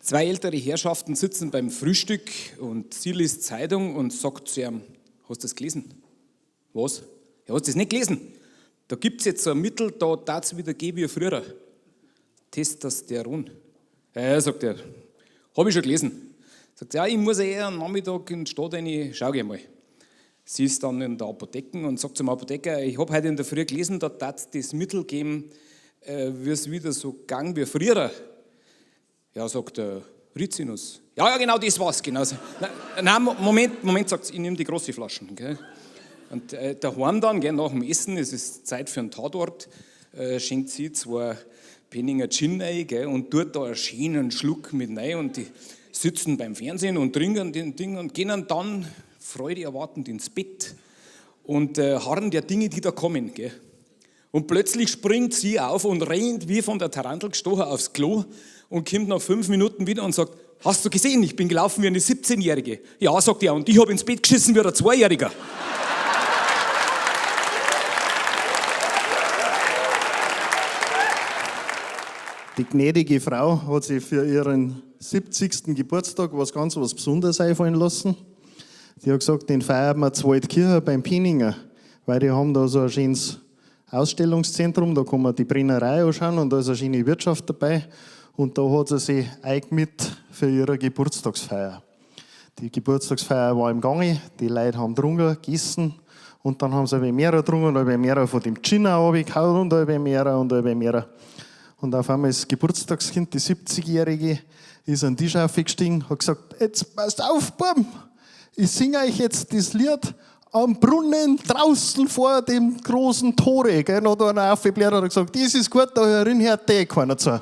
Zwei ältere Herrschaften sitzen beim Frühstück und sie liest Zeitung und sagt zu ihm, hast du das gelesen? Was? Ja, hast du das nicht gelesen? Da gibt's jetzt so ein Mittel, da darf's wieder gehen wie früher. Testosteron. Ja, ja, sagt er, hab ich schon gelesen. Sagt sie, ja, ich muss ja eher am Nachmittag in die Stadt rein, schau geh mal. Sie ist dann in der Apotheke und sagt zum Apotheker, ich hab heute in der Früh gelesen, da darf's das Mittel geben, wie's wieder so gang wie früher. Ja, sagt der Rizinus. Ja, ja, genau, das war's. Genau. Nein, nein, Moment, Moment, sagt sie, ich nehme die große Flaschen. Gell? Und daheim dann, gell, nach dem Essen, es ist Zeit für einen Tatort, schenkt sie 2 Penninger Gin rein, gell, und tut da einen schönen Schluck mit rein und die sitzen beim Fernsehen und trinken den Ding und gehen dann Freude erwartend ins Bett und harren der Dinge, die da kommen. Gell. Und plötzlich springt sie auf und rennt wie von der Tarantel gestochen aufs Klo und kommt nach 5 Minuten wieder und sagt, hast du gesehen, ich bin gelaufen wie eine 17-Jährige. Ja, sagt er, und ich hab ins Bett geschissen wie ein 2-Jähriger. Die gnädige Frau hat sich für ihren 70. Geburtstag was ganz was Besonderes einfallen lassen. Die hat gesagt, den feiern wir zu Waldkirchen beim Penninger, weil die haben da so ein schönes Ausstellungszentrum, da kann man die Brennerei anschauen und da ist eine schöne Wirtschaft dabei. Und da hat sie sich eingemietet für ihre Geburtstagsfeier. Die Geburtstagsfeier war im Gange, die Leute haben getrunken, gegessen und dann haben sie ein wenig mehr getrunken und ein wenig mehr von dem Gin auch runtergehauen und ein wenig mehr und ein wenig mehr. Und auf einmal ist das Geburtstagskind, die 70-Jährige, ist an den Tisch aufgestiegen, hat gesagt, jetzt passt auf, Buben, ich singe euch jetzt das Lied am Brunnen draußen vor dem großen Tore. Gell? Und hat einer aufgebläht und hat gesagt, das ist gut, da herin hört eh keiner zu.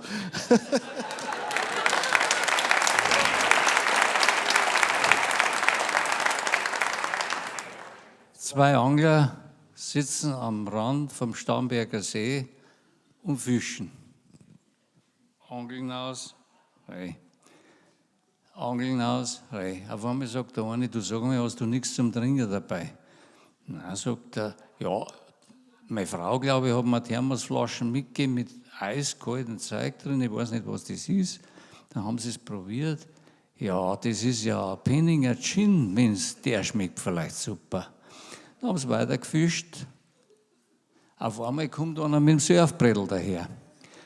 Zwei Angler sitzen am Rand vom Starnberger See und fischen. Angeln aus, rei. Angeln aus, rei. Auf einmal sagt der eine, du sag mal, hast du nichts zum Trinken dabei? Na, sagt er, ja, meine Frau, glaube ich, hat mir Thermosflaschen mitgegeben mit eiskaltem Zeug drin, ich weiß nicht, was das ist. Dann haben sie es probiert. Ja, das ist ja ein Penninger Gin, wenn's der schmeckt vielleicht super. Dann haben sie weiter gefischt. Auf einmal kommt einer mit dem Surfbrettel daher.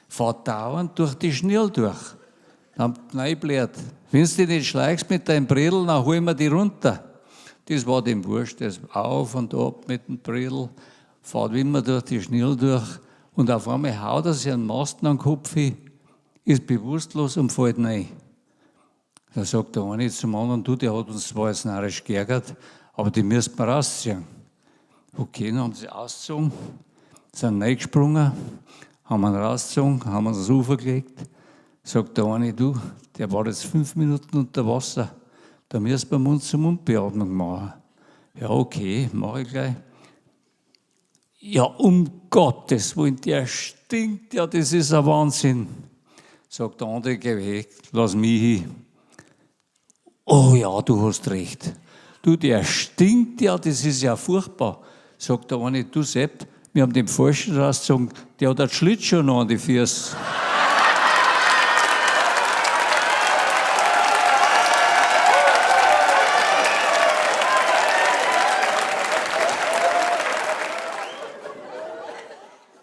Fährt dauernd durch die Schnur durch. Dann reinbläht. Wenn du dich nicht schleichst mit deinem Bredel, dann holen wir die runter. Das war dem wurscht, der ist auf und ab mit dem Bredel, fährt immer durch die Schnur durch und auf einmal haut er sich einen Masten an den Kopf hin, ist bewusstlos und fällt rein. Da sagt der eine zum anderen, du, der hat uns zwar jetzt narrisch geärgert, aber die müssen wir rausziehen. Okay, dann haben sie ausgezogen, sind reingesprungen, haben ihn rausgezogen, haben ihn aufs Ufer gelegt. Sagt der eine, du, der war jetzt 5 Minuten unter Wasser, da müssen wir Mund-zu-Mund-Beatmung machen. Ja, okay, mach ich gleich. Ja, um Gottes Willen, der stinkt ja, das ist ein Wahnsinn. Sagt der andere, geh weg, lass mich hin. Oh ja, du hast recht. Du, der stinkt ja, das ist ja furchtbar. Sagt der eine, du Sepp, wir haben den Falschen rausgezogen, der hat einen Schlittschuh noch an die Füße.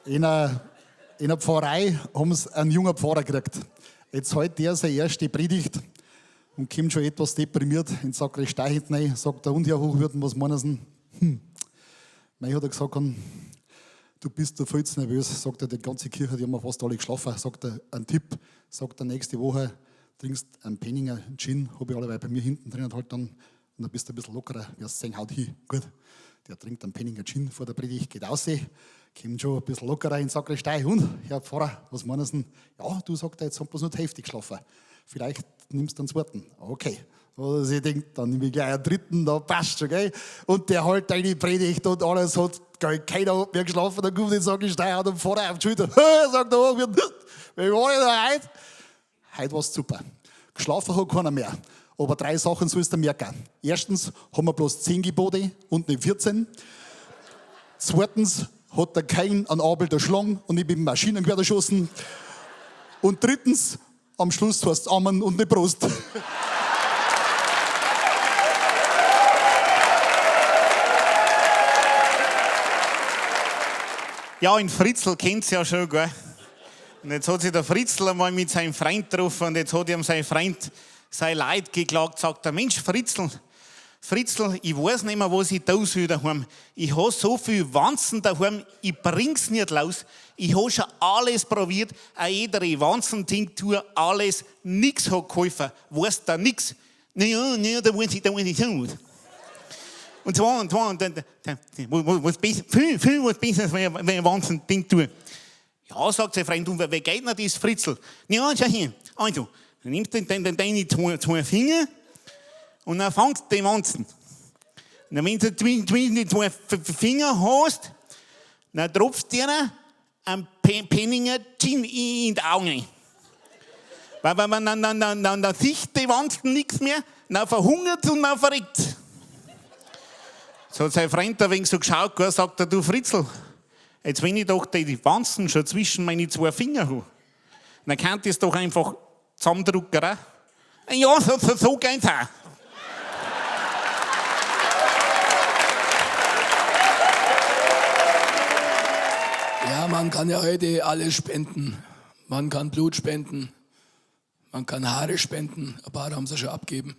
In einer Pfarrei haben sie einen jungen Pfarrer gekriegt. Jetzt hält der seine erste Predigt und kommt schon etwas deprimiert in die Sakristei hinten rein, sagt der, und Herr Hochwürden, was meinen Sie? Mei hat er gesagt, du bist da viel zu nervös, sagt er, die ganze Kirche, die haben wir fast alle geschlafen, sagt er, ein Tipp, sagt er, nächste Woche trinkst einen Penninger Gin, hab ich alle bei mir hinten drin und halt dann, und dann bist du ein bisschen lockerer, wirst sehen, haut hin. Gut, der trinkt einen Penninger Gin vor der Predigt, geht raus, kommt schon ein bisschen lockerer in die Sakristei. Und, Herr Pfarrer, was meinen Sie denn? Ja, du, sagt er, jetzt haben wir bloß noch die Hälfte geschlafen. Vielleicht nimmst du einen zweiten. Okay. Und ich denk, dann nehme ich gleich einen dritten, da passt schon, gell? Und der hält eine Predigt und alles hat, gell, keiner hat mehr geschlafen, dann kommt die Sakristei, hat den Pfarrer auf die Schulter. Sagt der Hochwirt, wie war ich da heute? Heute war's super. Geschlafen hat keiner mehr. Aber 3 Sachen sollst du merken. Erstens haben wir bloß 10 Gebote und nicht 14. Zweitens hat der Kain an Abel der Schlange und nicht mit dem Maschinengewehr erschossen. Und drittens, am Schluss heißt's Amen und nicht Prost. Ja, in Fritzl kennt's ja schon, gell? Und jetzt hat sich der Fritzl einmal mit seinem Freund getroffen und jetzt hat ihm sein Freund sein Leid geklagt, sagt er, Mensch, Fritzl, Fritzl, ich weiß nicht mehr, was ich da soll daheim. Ich hab so viel Wanzen daheim, ich bring's nicht los. Ich hab schon alles probiert, eine jede Wanzentinktur, alles, nix hat geholfen. Weißt du nix? Naja, naja, da weiß ich, da weiß ich schon was. Und zwar, und zwar, und dann, dann, wo, wo, was besser, viel, viel was besser, wenn ich, wenn ich Wanzentinktur. Ja, sagt sein Freund, und wie geht denn das, Fritzl? Ja, schau her. Also, dann nimmst du deine zwei Finger und dann fangst du den Wanzen. Und dann, wenn du zwischen die zwei Finger hast, dann tropft dir ein Penninger Gin in die Augen. Weil wenn man dann sieht die Wanzen nichts mehr, dann verhungert und dann verreckt. So hat sein Freund ein wenig so geschaut, gell, sagt er, du Fritzl, jetzt wenn ich doch die Wanzen schon zwischen meine zwei Finger habe, dann könnt ihr es doch einfach zusammendrücken, oder? Ja, so geht's auch. Ja, man kann ja heute alles spenden. Man kann Blut spenden, man kann Haare spenden. Ein paar haben sie schon abgegeben.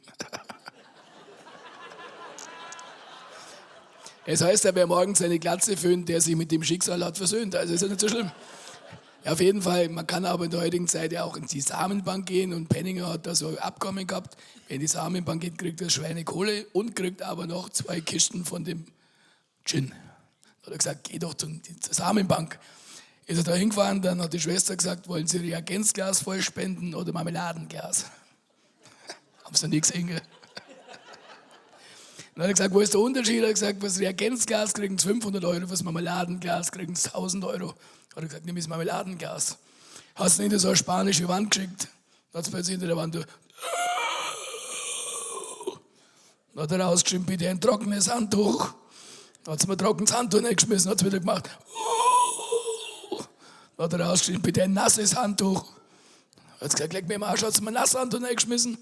Es heißt ja, wer morgens seine Glatze föhnt, der sich mit dem Schicksal hat versöhnt. Also ist ja nicht so schlimm. Ja, auf jeden Fall, man kann aber in der heutigen Zeit ja auch in die Samenbank gehen und Penninger hat da so ein Abkommen gehabt. Wer in die Samenbank geht, kriegt das Schweinekohle und kriegt aber noch 2 Kisten von dem Gin. Da hat er gesagt, geh doch zur Samenbank. Ist er da hingefahren, dann hat die Schwester gesagt, wollen Sie Reagenzglas voll spenden oder Marmeladenglas? Haben sie noch nie gesehen, gell? Dann hat er gesagt, wo ist der Unterschied? Er hat gesagt, fürs Reagenzglas kriegen Sie 500 Euro, fürs Marmeladenglas kriegen Sie 1000 Euro. Hat er gesagt, nimm das Marmeladenglas. Hast du hinter so eine spanische Wand geschickt? Dann hat's plötzlich hinter der Wand so, dann hat er rausgeschrieben, bitte ein trockenes Handtuch. Dann hat's mir ein trockenes Handtuch reingeschmissen, hat's wieder gemacht. Dann hat er rausgeschrieben, bitte ein nasses Handtuch. Dann hat's gesagt, leg mir mal Arsch, hat's mir ein nasses Handtuch reingeschmissen.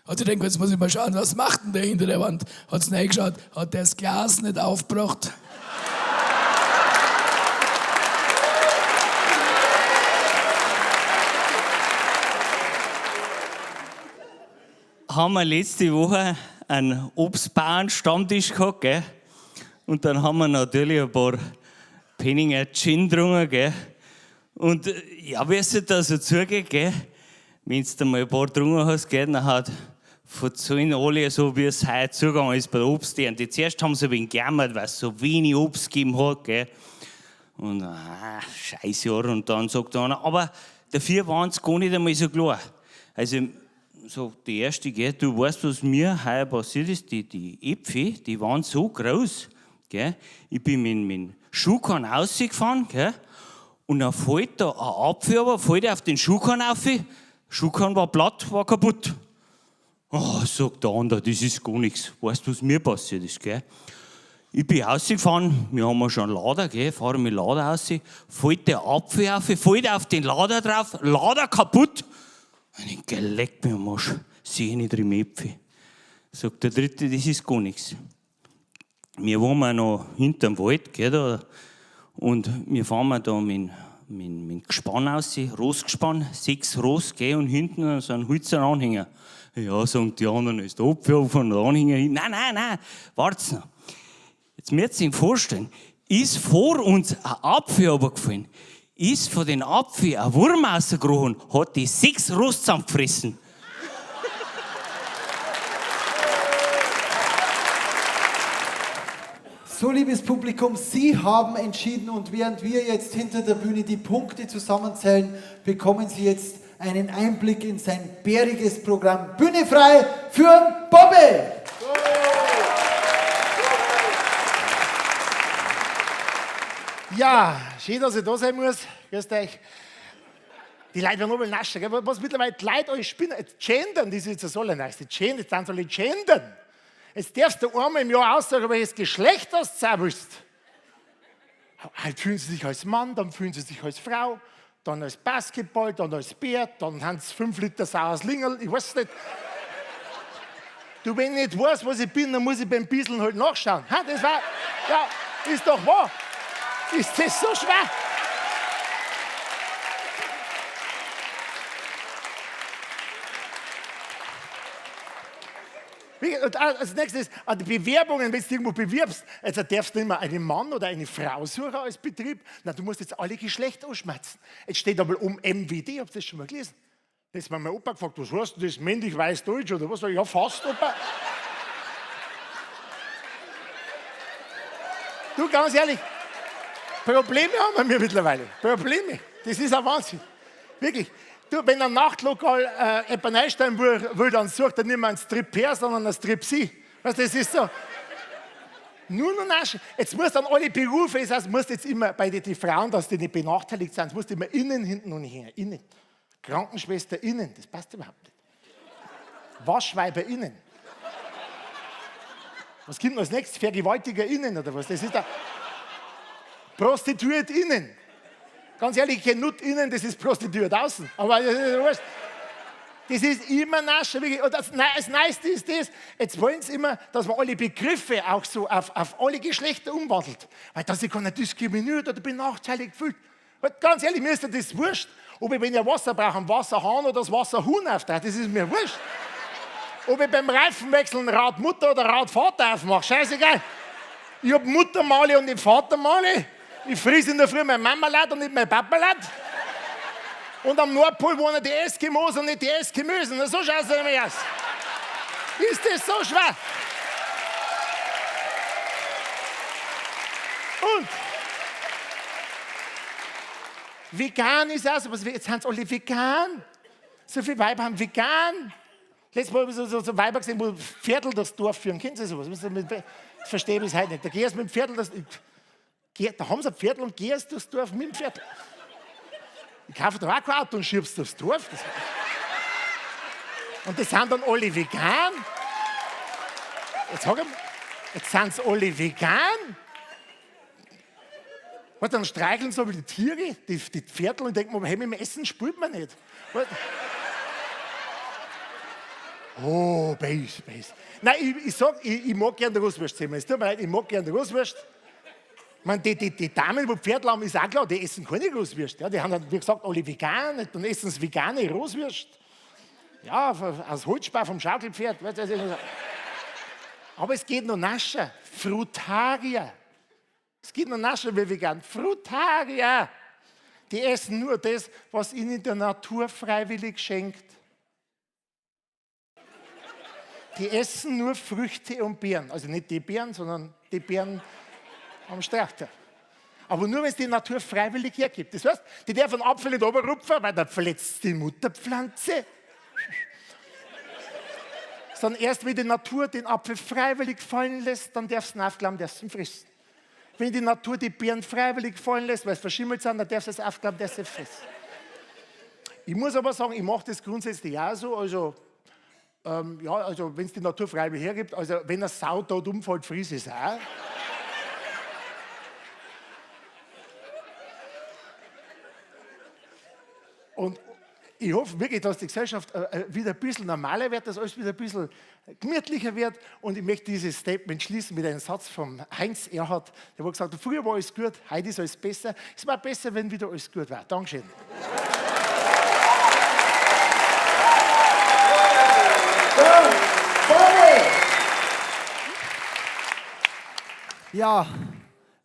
Hat sie gedacht, jetzt muss ich mal schauen, was macht denn der hinter der Wand? Hat's reingeschaut, hat der das Glas nicht aufgebracht. Haben wir letzte Woche einen Obstbauern-Stammtisch gehabt, gell? Und dann haben wir natürlich ein paar Penninger Gin getrunken, gell? Und ja, wie es da so zugeht, gell? Wenn du mal ein paar getrunken hast, gell, dann hat verzahlen alle so, wie es heute zugegangen ist bei der Obsternte. Zuerst haben sie ein wenig gejammert, weil es so wenig Obst gegeben hat, gell? Und, scheiß Jahr. Und dann sagt einer, aber dafür waren sie gar nicht einmal so klar. Also, so die erste, gell, du weißt, was mir heuer passiert ist, die Äpfel, die waren so groß, gell? Ich bin mit dem Schuhkarren rausgefahren, gell? Und dann fällt da ein Apfel, aber fällt auf den Schuhkarren auf. Schuhkarren war platt, war kaputt. Oh, sagt der andere, das ist gar nichts. Weißt du, was mir passiert ist, gell? Ich bin rausgefahren, wir haben ja schon einen Lader, gell? Fahren mit Lader raus, fällt der Apfel auf, fällt auf den Lader drauf, Lader kaputt. Und ich denk, leck mir am Arsch, sehe ich nicht drin Äpfel. Sagt der Dritte, das ist gar nichts. Wir waren ja noch hinterm Wald, gell, da, und wir fahren da mit Gespann raus, Rossgespann, 6 Ross, gell, und hinten so ein hölzerner Anhänger. Ja, sagen die anderen, ist der Apfel von der Anhänger hin. Nein, nein, nein, wart's noch. Jetzt müsst ihr euch vorstellen, ist vor uns ein Apfel runtergefallen, ist von den Apfel ein Wurm rausgekrochen, hat die 6 Ross zusammengefressen. So, liebes Publikum, Sie haben entschieden und während wir jetzt hinter der Bühne die Punkte zusammenzählen, bekommen Sie jetzt einen Einblick in sein bäriges Programm. Bühne frei für Bobby! Ja, schön, dass ich da sein muss. Grüßt euch. Die Leute werden überall naschen, gell? Was mittlerweile die Leute alle spinnen, jetzt gendern, das ist jetzt das Allerneueste. Gendern, jetzt sind sie alle gendern. Jetzt darfst du einmal im Jahr aussagen, welches Geschlecht du sein willst. Halt fühlen sie sich als Mann, dann fühlen sie sich als Frau, dann als Basketball, dann als Bär, dann haben sie 5 Liter saures Lingerl, ich weiß es nicht. Du, wenn ich nicht weiß, was ich bin, dann muss ich beim Bieseln halt nachschauen. Ha, das war, ja, ist doch wahr. Ist das so schwer? Und als nächstes, an die Bewerbungen, wenn du irgendwo bewirbst, also darfst du nicht mehr einen Mann oder eine Frau suchen als Betrieb. Na, du musst jetzt alle Geschlechter anschmerzen. Jetzt steht aber um MWD, habt ihr das schon mal gelesen? Da ist mir mein Opa gefragt, was heißt denn das, männlich, weiß, deutsch oder was? Sag ich, ja, fast, Opa. Du, ganz ehrlich, Probleme haben wir mittlerweile. Probleme. Das ist ein Wahnsinn. Wirklich. Du, wenn ein Nachtlokal jemand einsteigen will, dann sucht er nicht mehr einen Strip-Her, sondern einen Strip-Sie. Weißt du, das ist so. Nur noch Nasche. Jetzt muss dann alle Berufe, das heißt, musst jetzt immer bei den Frauen, dass die nicht benachteiligt sind, musst immer innen, hinten und her. Innen. Krankenschwester innen, das passt überhaupt nicht. Waschweiber innen. Was kommt noch als nächstes? Vergewaltiger innen oder was? Das ist da. Prostituiert innen. Ganz ehrlich, ich kenne nur innen, das ist prostituiert außen. Aber das ist wurscht. Das ist immer nascher. Und das Neueste ist das, jetzt wollen sie immer, dass man alle Begriffe auch so auf alle Geschlechter umwandelt. Weil dass sich keiner diskriminiert oder benachteiligt fühlt. Weil ganz ehrlich, mir ist das wurscht. Ob ich, wenn ich Wasser brauche, ein Wasserhahn oder das Wasserhuhn auftaucht, das ist mir wurscht. Ob ich beim Reifenwechsel ein Radmutter oder Radvater aufmache, scheißegal. Ich hab Muttermale und nicht Vatermale. Ich friss in der Früh meine Mama leid und nicht mein Papa leid. Und am Nordpol wohnen die Eskimos und nicht die Eskimösen. So schaut es nämlich aus. Ist das so schwer? Und vegan ist auch so. Jetzt sind sie alle vegan. So viele Weiber haben vegan. Letztes Mal habe ich so Weiber gesehen, wo Viertel das Dorf führen. Kennen Sie sowas? Das verstehe ich bis heute nicht. Da gehst du mit dem Viertel das. Da haben sie ein Viertel und gehst durchs Dorf mit dem Viertel. Ich kaufe da auch kein Auto und schiebst durchs Dorf. Und das sind dann alle vegan. Jetzt sag ich, jetzt sind sie alle vegan. Und dann streicheln sie aber die Tiere, die Viertel und denken, hey, mit dem Essen spült man nicht. Oh, Base, Base. Nein, ich sag, ich mag gerne die Roswurst. Es tut mir leid, ich mag gerne die Roswurst. Ich meine, die Damen, die Pferdl haben, ist auch klar, die essen keine Roswürste. Ja, die haben dann, wie gesagt, alle vegan, dann essen sie vegane Roswürste. Ja, aus Holzspa vom Schaukelpferd. Aber es geht noch nascher. Frutarier. Es geht noch nascher wie vegan. Frutarier. Die essen nur das, was ihnen die Natur freiwillig schenkt. Die essen nur Früchte und Beeren. Also nicht die Beeren, sondern die Beeren am Strauch. Aber nur, wenn es die Natur freiwillig hergibt. Das heißt, die darf einen Apfel nicht runterrupfen, weil dann verletzt die Mutterpflanze. Sondern erst, wenn die Natur den Apfel freiwillig fallen lässt, dann darfst du ihn aufklappen, darfst du ihn fressen. Wenn die Natur die Beeren freiwillig fallen lässt, weil sie verschimmelt sind, dann darfst du es aufklappen, darfst du sie fressen. Ich muss aber sagen, ich mache das grundsätzlich auch so. Also, ja, also wenn es die Natur freiwillig hergibt, also wenn eine Sau tot umfällt, friss es auch. Und ich hoffe wirklich, dass die Gesellschaft wieder ein bisschen normaler wird, dass alles wieder ein bisschen gemütlicher wird. Und ich möchte dieses Statement schließen mit einem Satz von Heinz Erhardt, der hat gesagt, früher war alles gut, heute ist alles besser. Es war besser, wenn wieder alles gut war. Dankeschön. Ja,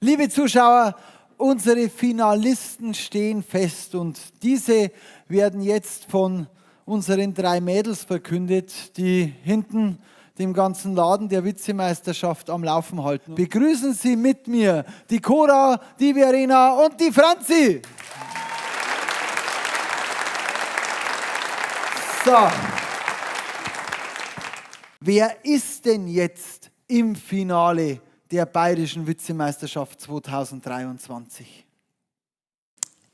liebe Zuschauer, unsere Finalisten stehen fest und diese werden jetzt von unseren drei Mädels verkündet, die hinten dem ganzen Laden der Witzemeisterschaft am Laufen halten. Begrüßen Sie mit mir die Cora, die Verena und die Franzi. So. Wer ist denn jetzt im Finale der Bayerischen Witzemeisterschaft 2023?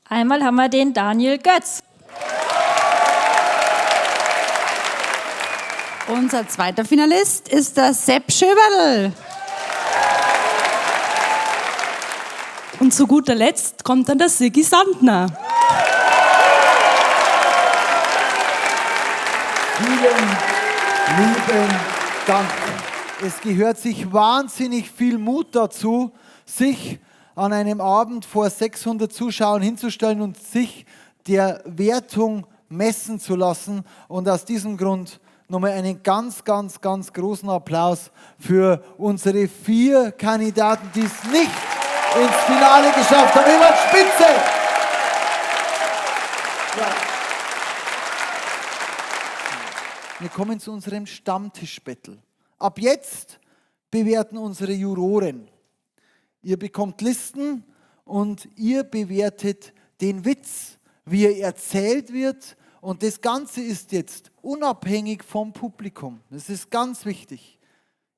Einmal haben wir den Daniel Götz. Unser zweiter Finalist ist der Sepp Schöberl. Und zu guter Letzt kommt dann der Sigi Sandner. Vielen lieben Dank. Es gehört sich wahnsinnig viel Mut dazu, sich an einem Abend vor 600 Zuschauern hinzustellen und sich der Wertung messen zu lassen. Und aus diesem Grund nochmal einen ganz, ganz, ganz großen Applaus für unsere 4 Kandidaten, die es nicht ins Finale geschafft haben. Immer Spitze! Ja. Wir kommen zu unserem Stammtischbattle. Ab jetzt bewerten unsere Juroren. Ihr bekommt Listen und ihr bewertet den Witz, wie er erzählt wird. Und das Ganze ist jetzt unabhängig vom Publikum. Das ist ganz wichtig.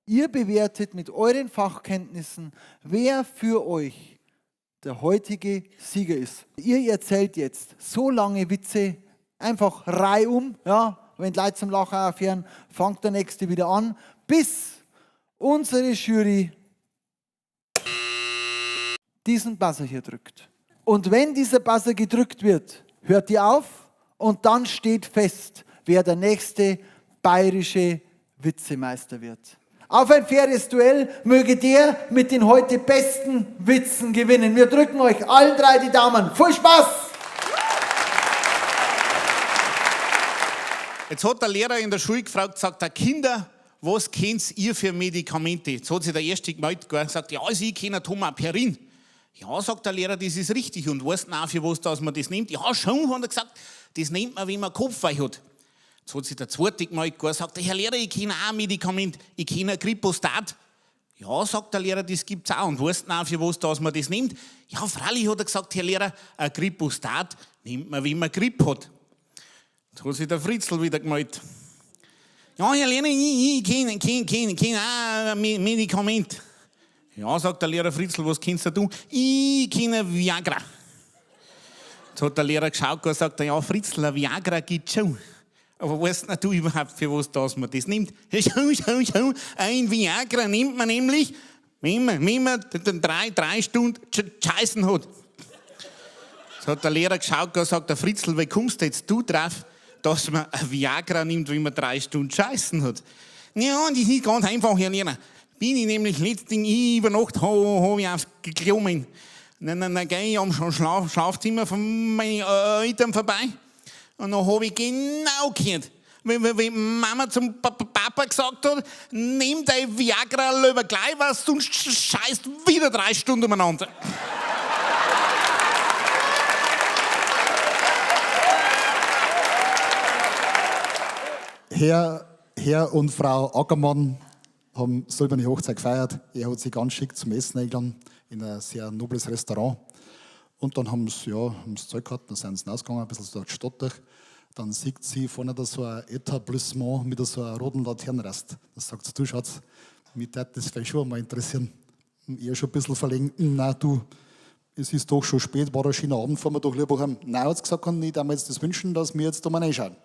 Ihr bewertet mit euren Fachkenntnissen, wer für euch der heutige Sieger ist. Ihr erzählt jetzt so lange Witze, einfach reihum, ja, wenn die Leute zum Lachen aufhören, fangt der nächste wieder an, bis unsere Jury diesen Buzzer hier drückt. Und wenn dieser Buzzer gedrückt wird, hört ihr auf und dann steht fest, wer der nächste bayerische Witzemeister wird. Auf ein faires Duell möge der mit den heute besten Witzen gewinnen. Wir drücken euch allen drei die Daumen. Viel Spaß! Jetzt hat der Lehrer in der Schule gefragt, sagt er, Kinder, was kennt ihr für Medikamente? Jetzt hat sich der Erste gemeldet und gesagt, ja, also ich kenne Tomaperin. Ja, sagt der Lehrer, das ist richtig. Und weißt du auch, für was dass man das nimmt? Ja, schon, hat er gesagt, das nimmt man, wenn man Kopfweh hat. Jetzt hat sich der Zweite gemeldet und sagt, Herr Lehrer, ich kenne auch ein Medikament, ich kenne ein Gripostat. Ja, sagt der Lehrer, das gibt's auch. Und weißt du auch, für was dass man das nimmt? Ja, freilich hat er gesagt, Herr Lehrer, ein Gripostat nimmt man, wenn man Grippe hat. Jetzt hat sich der Fritzl wieder gemeldet. Ja, Herr Lehrer, ich kenne kenn, kenn, kenn auch ein Medikament. Ja, sagt der Lehrer Fritzl, was kennst du? Ich kenne Viagra. Jetzt hat der Lehrer geschaut und sagt, ja, Fritzl, ein Viagra gibt's schon. Aber weißt du überhaupt, für was das man das nimmt? Schau, schau, schau, ein Viagra nimmt man nämlich, wenn man drei Stunden Scheißen hat. Jetzt hat der Lehrer geschaut und sagt, der Fritzl, wie kommst du jetzt du drauf, dass man ein Viagra nimmt, wenn man 3 Stunden Scheißen hat? Ja, das ist ganz einfach, Herr Lehrer. Bin ich nämlich letztens über Nacht hab ich aufs geklommen. Dann gehe ich am Schlafzimmer von meinen Eltern vorbei. Und dann habe ich genau gehört, wie Mama zum Papa gesagt hat, nimm dein Viagra lieber gleich, weil sonst scheißt wieder 3 Stunden umeinander. Herr und Frau Ackermann haben silberne Hochzeit gefeiert. Er hat sie ganz schick zum Essen eingeladen in ein sehr nobles Restaurant. Und dann haben sie, ja, haben sie Zeug gehabt, dann sind sie rausgegangen, ein bisschen so durch die Stadt durch. Dann sieht sie vorne da so ein Etablissement mit so einer roten Laternenrast. Da sagt sie, du Schatz, mich würde das vielleicht schon mal interessieren. Und er schon ein bisschen verlegen, nein, du, es ist doch schon spät, war ein schöner Abend, fahren wir doch lieber heim. Nein, hat sie gesagt, kann ich mir jetzt das wünschen, dass wir jetzt da mal reinschauen.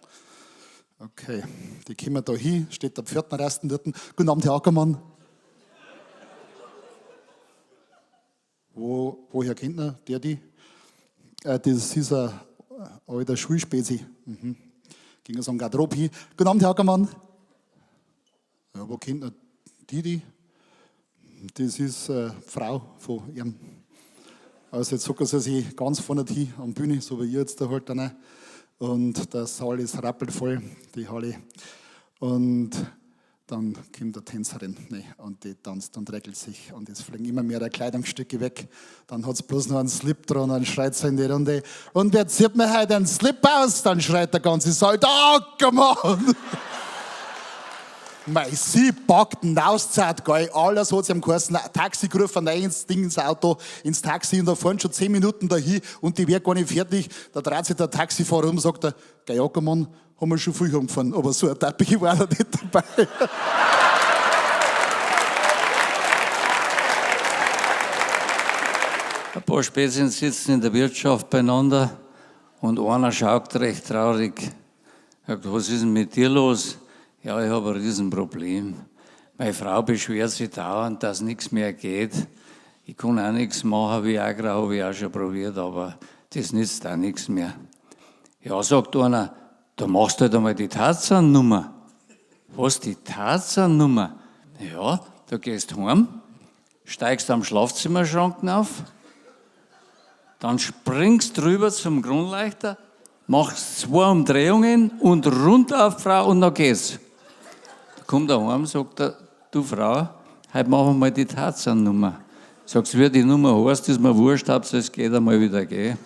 Okay, die kommen da hin, steht der Pförtnerrasten dort. Guten Abend, Herr Ackermann. Woher kennt er der die? Das ist ein alter Schulspezi. Mhm. Ging so ein Garderobe hin. Guten Abend, Herr Ackermann. Ja, wo kennt er die? Das ist eine Frau von ihm. Also jetzt hocken sie sich ganz vorne hin an die Bühne, so wie ich jetzt da halt dann auch. Und der Saal ist rappelvoll, die Halle. Und dann kommt eine Tänzerin, ne, und die tanzt und regelt sich und es fliegen immer mehr Kleidungsstücke weg. Dann hat's bloß noch einen Slip dran, dann schreit sie in die Runde. Und wer zieht mir heute einen Slip aus? Dann schreit der ganze Saal, da, come on! Mei, sie packt den Auszeit, gell? Alles hat sie am geheißen, Taxi gerufen, rein ins Ding, ins Auto, ins Taxi und da fahren schon 10 Minuten dahin und die wär gar nicht fertig. Da dreht sich der Taxifahrer um und sagt, gell, Ackermann, haben wir schon viel rumgefahren, aber so ein Tappi war da nicht dabei. Ein paar Spätzchen sitzen in der Wirtschaft beieinander und einer schaut recht traurig. Sagt, was ist denn mit dir los? Ja, ich habe ein Riesenproblem. Meine Frau beschwert sich dauernd, dass nichts mehr geht. Ich kann auch nichts machen, Viagra habe ich auch schon probiert, aber das nützt auch nichts mehr. Ja, sagt einer, da machst du halt einmal die Tarzan-Nummer. Was, die Tarzan-Nummer? Ja, da gehst du heim, steigst am Schlafzimmerschrank auf, dann springst drüber zum Grundleichter, machst 2 Umdrehungen und runter auf die Frau und dann geht's. Da kommt er heim und sagt er, du Frau, heute machen wir mal die Tarzan-Nummer. Sagst, wie die Nummer heißt, ist mir wurscht, Hauptsache es geht einmal wieder, gell?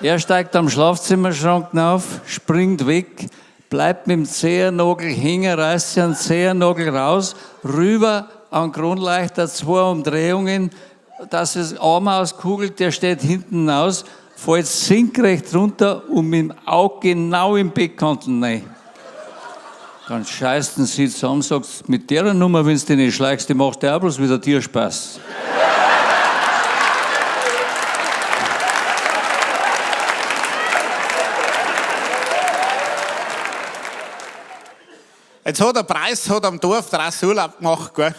Er steigt am Schlafzimmerschrank auf, springt weg, bleibt mit dem Zehennagel hängen, reißt sich einen Zehennagel raus, rüber an den Kronleuchter, 2 Umdrehungen, dass es Arm auskugelt, der steht hinten aus, fällt senkrecht runter und mit dem Auge genau im Bettkanten rein. Dann scheißt sie zusammen, sagt, mit der Nummer, wenn du dich nicht schleichst, die macht dir auch bloß wieder dir Spaß. Jetzt hat der Preis hat am Dorf draußen Urlaub gemacht, gell?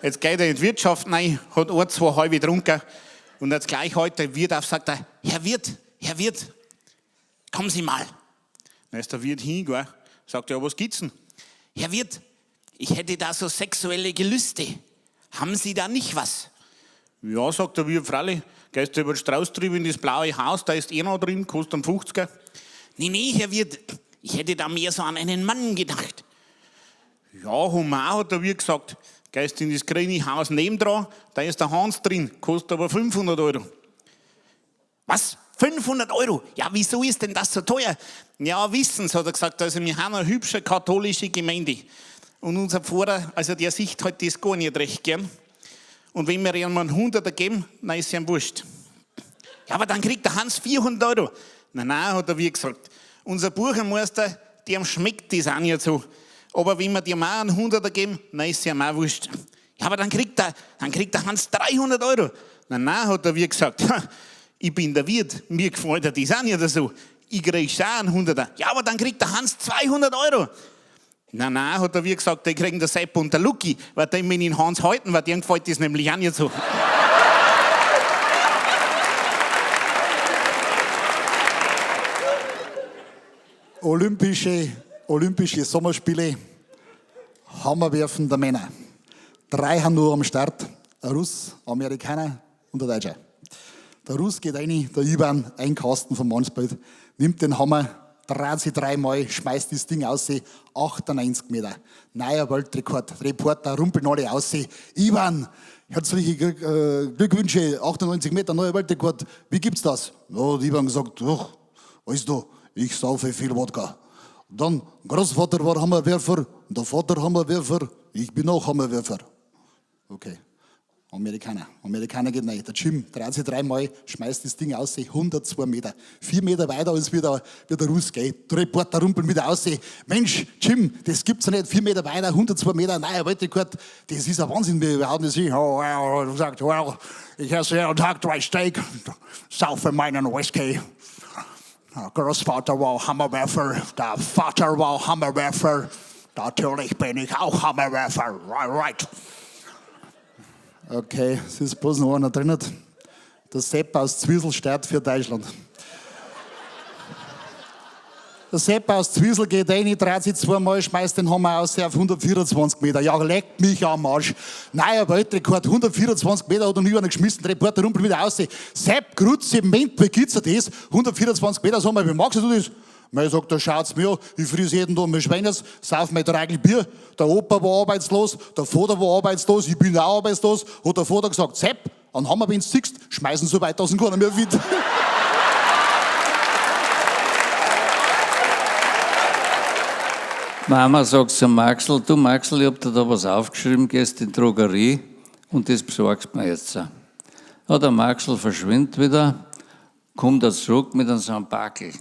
Jetzt geht er in die Wirtschaft rein, hat ein, zwei halbe getrunken. Und jetzt gleich heute Wirt auf, sagt er, Herr Wirt, Herr Wirt, kommen Sie mal. Dann ist der Wirt hin, gell? Sagt er, ja, was gibt's denn? Herr Wirt, ich hätte da so sexuelle Gelüste. Haben Sie da nicht was? Ja, sagt der Wirt, freilich, gehst du über den Strauß drüber in das blaue Haus, da ist eh noch drin, kostet einen 50er. Nee, nee, Herr Wirt, ich hätte da mehr so an einen Mann gedacht. Ja, Hummer, hat der Wirt gesagt, gehst in das grüne Haus nebendran, da ist der Hans drin, kostet aber 500 Euro. Was? 500 Euro? Ja, wieso ist denn das so teuer? Ja, wissen Sie, hat er gesagt, also wir haben eine hübsche katholische Gemeinde. Und unser Pfarrer, also der sieht halt das gar nicht recht gern. Und wenn wir ihm einen Hunderter geben, dann ist es ihm wurscht. Ja, aber dann kriegt der Hans 400 Euro. Nein, nein, hat er wie gesagt. Unser Buchermeister, dem schmeckt das auch nicht so. Aber wenn wir dem auch einen Hunderter geben, dann ist es ihm auch wurscht. Ja, aber dann kriegt der Hans 300 Euro. Nein, nein, hat der Wirt gesagt. Ich bin der Wirt, mir gefällt das auch nicht so. Ich krieg schon einen Hunderter. Ja, aber dann kriegt der Hans 200 Euro. Nein, nein, hat der Wirt gesagt, die kriegen der Sepp und der Lucky, weil den will ich den Hans halten, weil dem gefällt das nämlich auch nicht so. Olympische Sommerspiele, Hammerwerfen der Männer. 3 haben nur am Start, ein Russ, ein Amerikaner und ein Deutscher. Der Russ geht rein, der Ivan, ein Kasten vom Mannsbild, nimmt den Hammer, dreht sich dreimal, schmeißt das Ding aus, 98 Meter. Neuer Weltrekord. Reporter rumpeln alle aus. Ivan, herzliche Glückwünsche, 98 Meter, neuer Weltrekord. Wie gibt's das? Ja, hat Ivan gesagt, ach, weißt du, ich saufe viel Wodka. Dann, Großvater war Hammerwerfer, der Vater Hammerwerfer, ich bin auch Hammerwerfer. Okay. Amerikaner. Amerikaner geht rein. Der Jim dreht sich dreimal, schmeißt das Ding aus, 102 Meter. 4 Meter weiter als wie der Russ geht. Der Reporter rumpelt wieder aus. Mensch, Jim, das gibt's ja nicht. 4 Meter weiter, 102 Meter, neuer Weltrekord. Das ist ein Wahnsinn, wir hauen das hin. Oh, oh, oh, sagt, well, ich esse jeden Tag 3 Steak, saufe meinen Whisky. Großvater war Hammerwerfer, der Vater war Hammerwerfer. Natürlich bin ich auch Hammerwerfer. Right, right. Okay, es ist bloß noch einer drin. Der Sepp aus Zwiesel steht für Deutschland. Der Sepp aus Zwiesel geht rein, dreht sich zweimal, schmeißt den Hammer aus auf 124 Meter. Ja, leckt mich am Arsch. Neuer Weltrekord, 124 Meter hat er nie einer geschmissen. Der Reporter rumpelt wieder aus. Sepp, Grütze, Moment, wie gibt's denn das? 124 Meter, sag mal, wie magst du das? Mei sagt, da schaut's mir an, ich friss jeden Tag mein Schweines, sauf mein Dreigel Bier. Der Opa war arbeitslos, der Vater war arbeitslos, ich bin auch arbeitslos. Hat der Vater gesagt, Sepp, einen Hammer, wenn du siehst, schmeißen so weit, dass ihn keiner mehr findet. Mama sagt zum Maxl, du Maxl, ich hab dir da was aufgeschrieben, gehst in die Drogerie und das besorgst mir jetzt. Ja, der Maxl verschwindet wieder, kommt er zurück mit so einem Backel.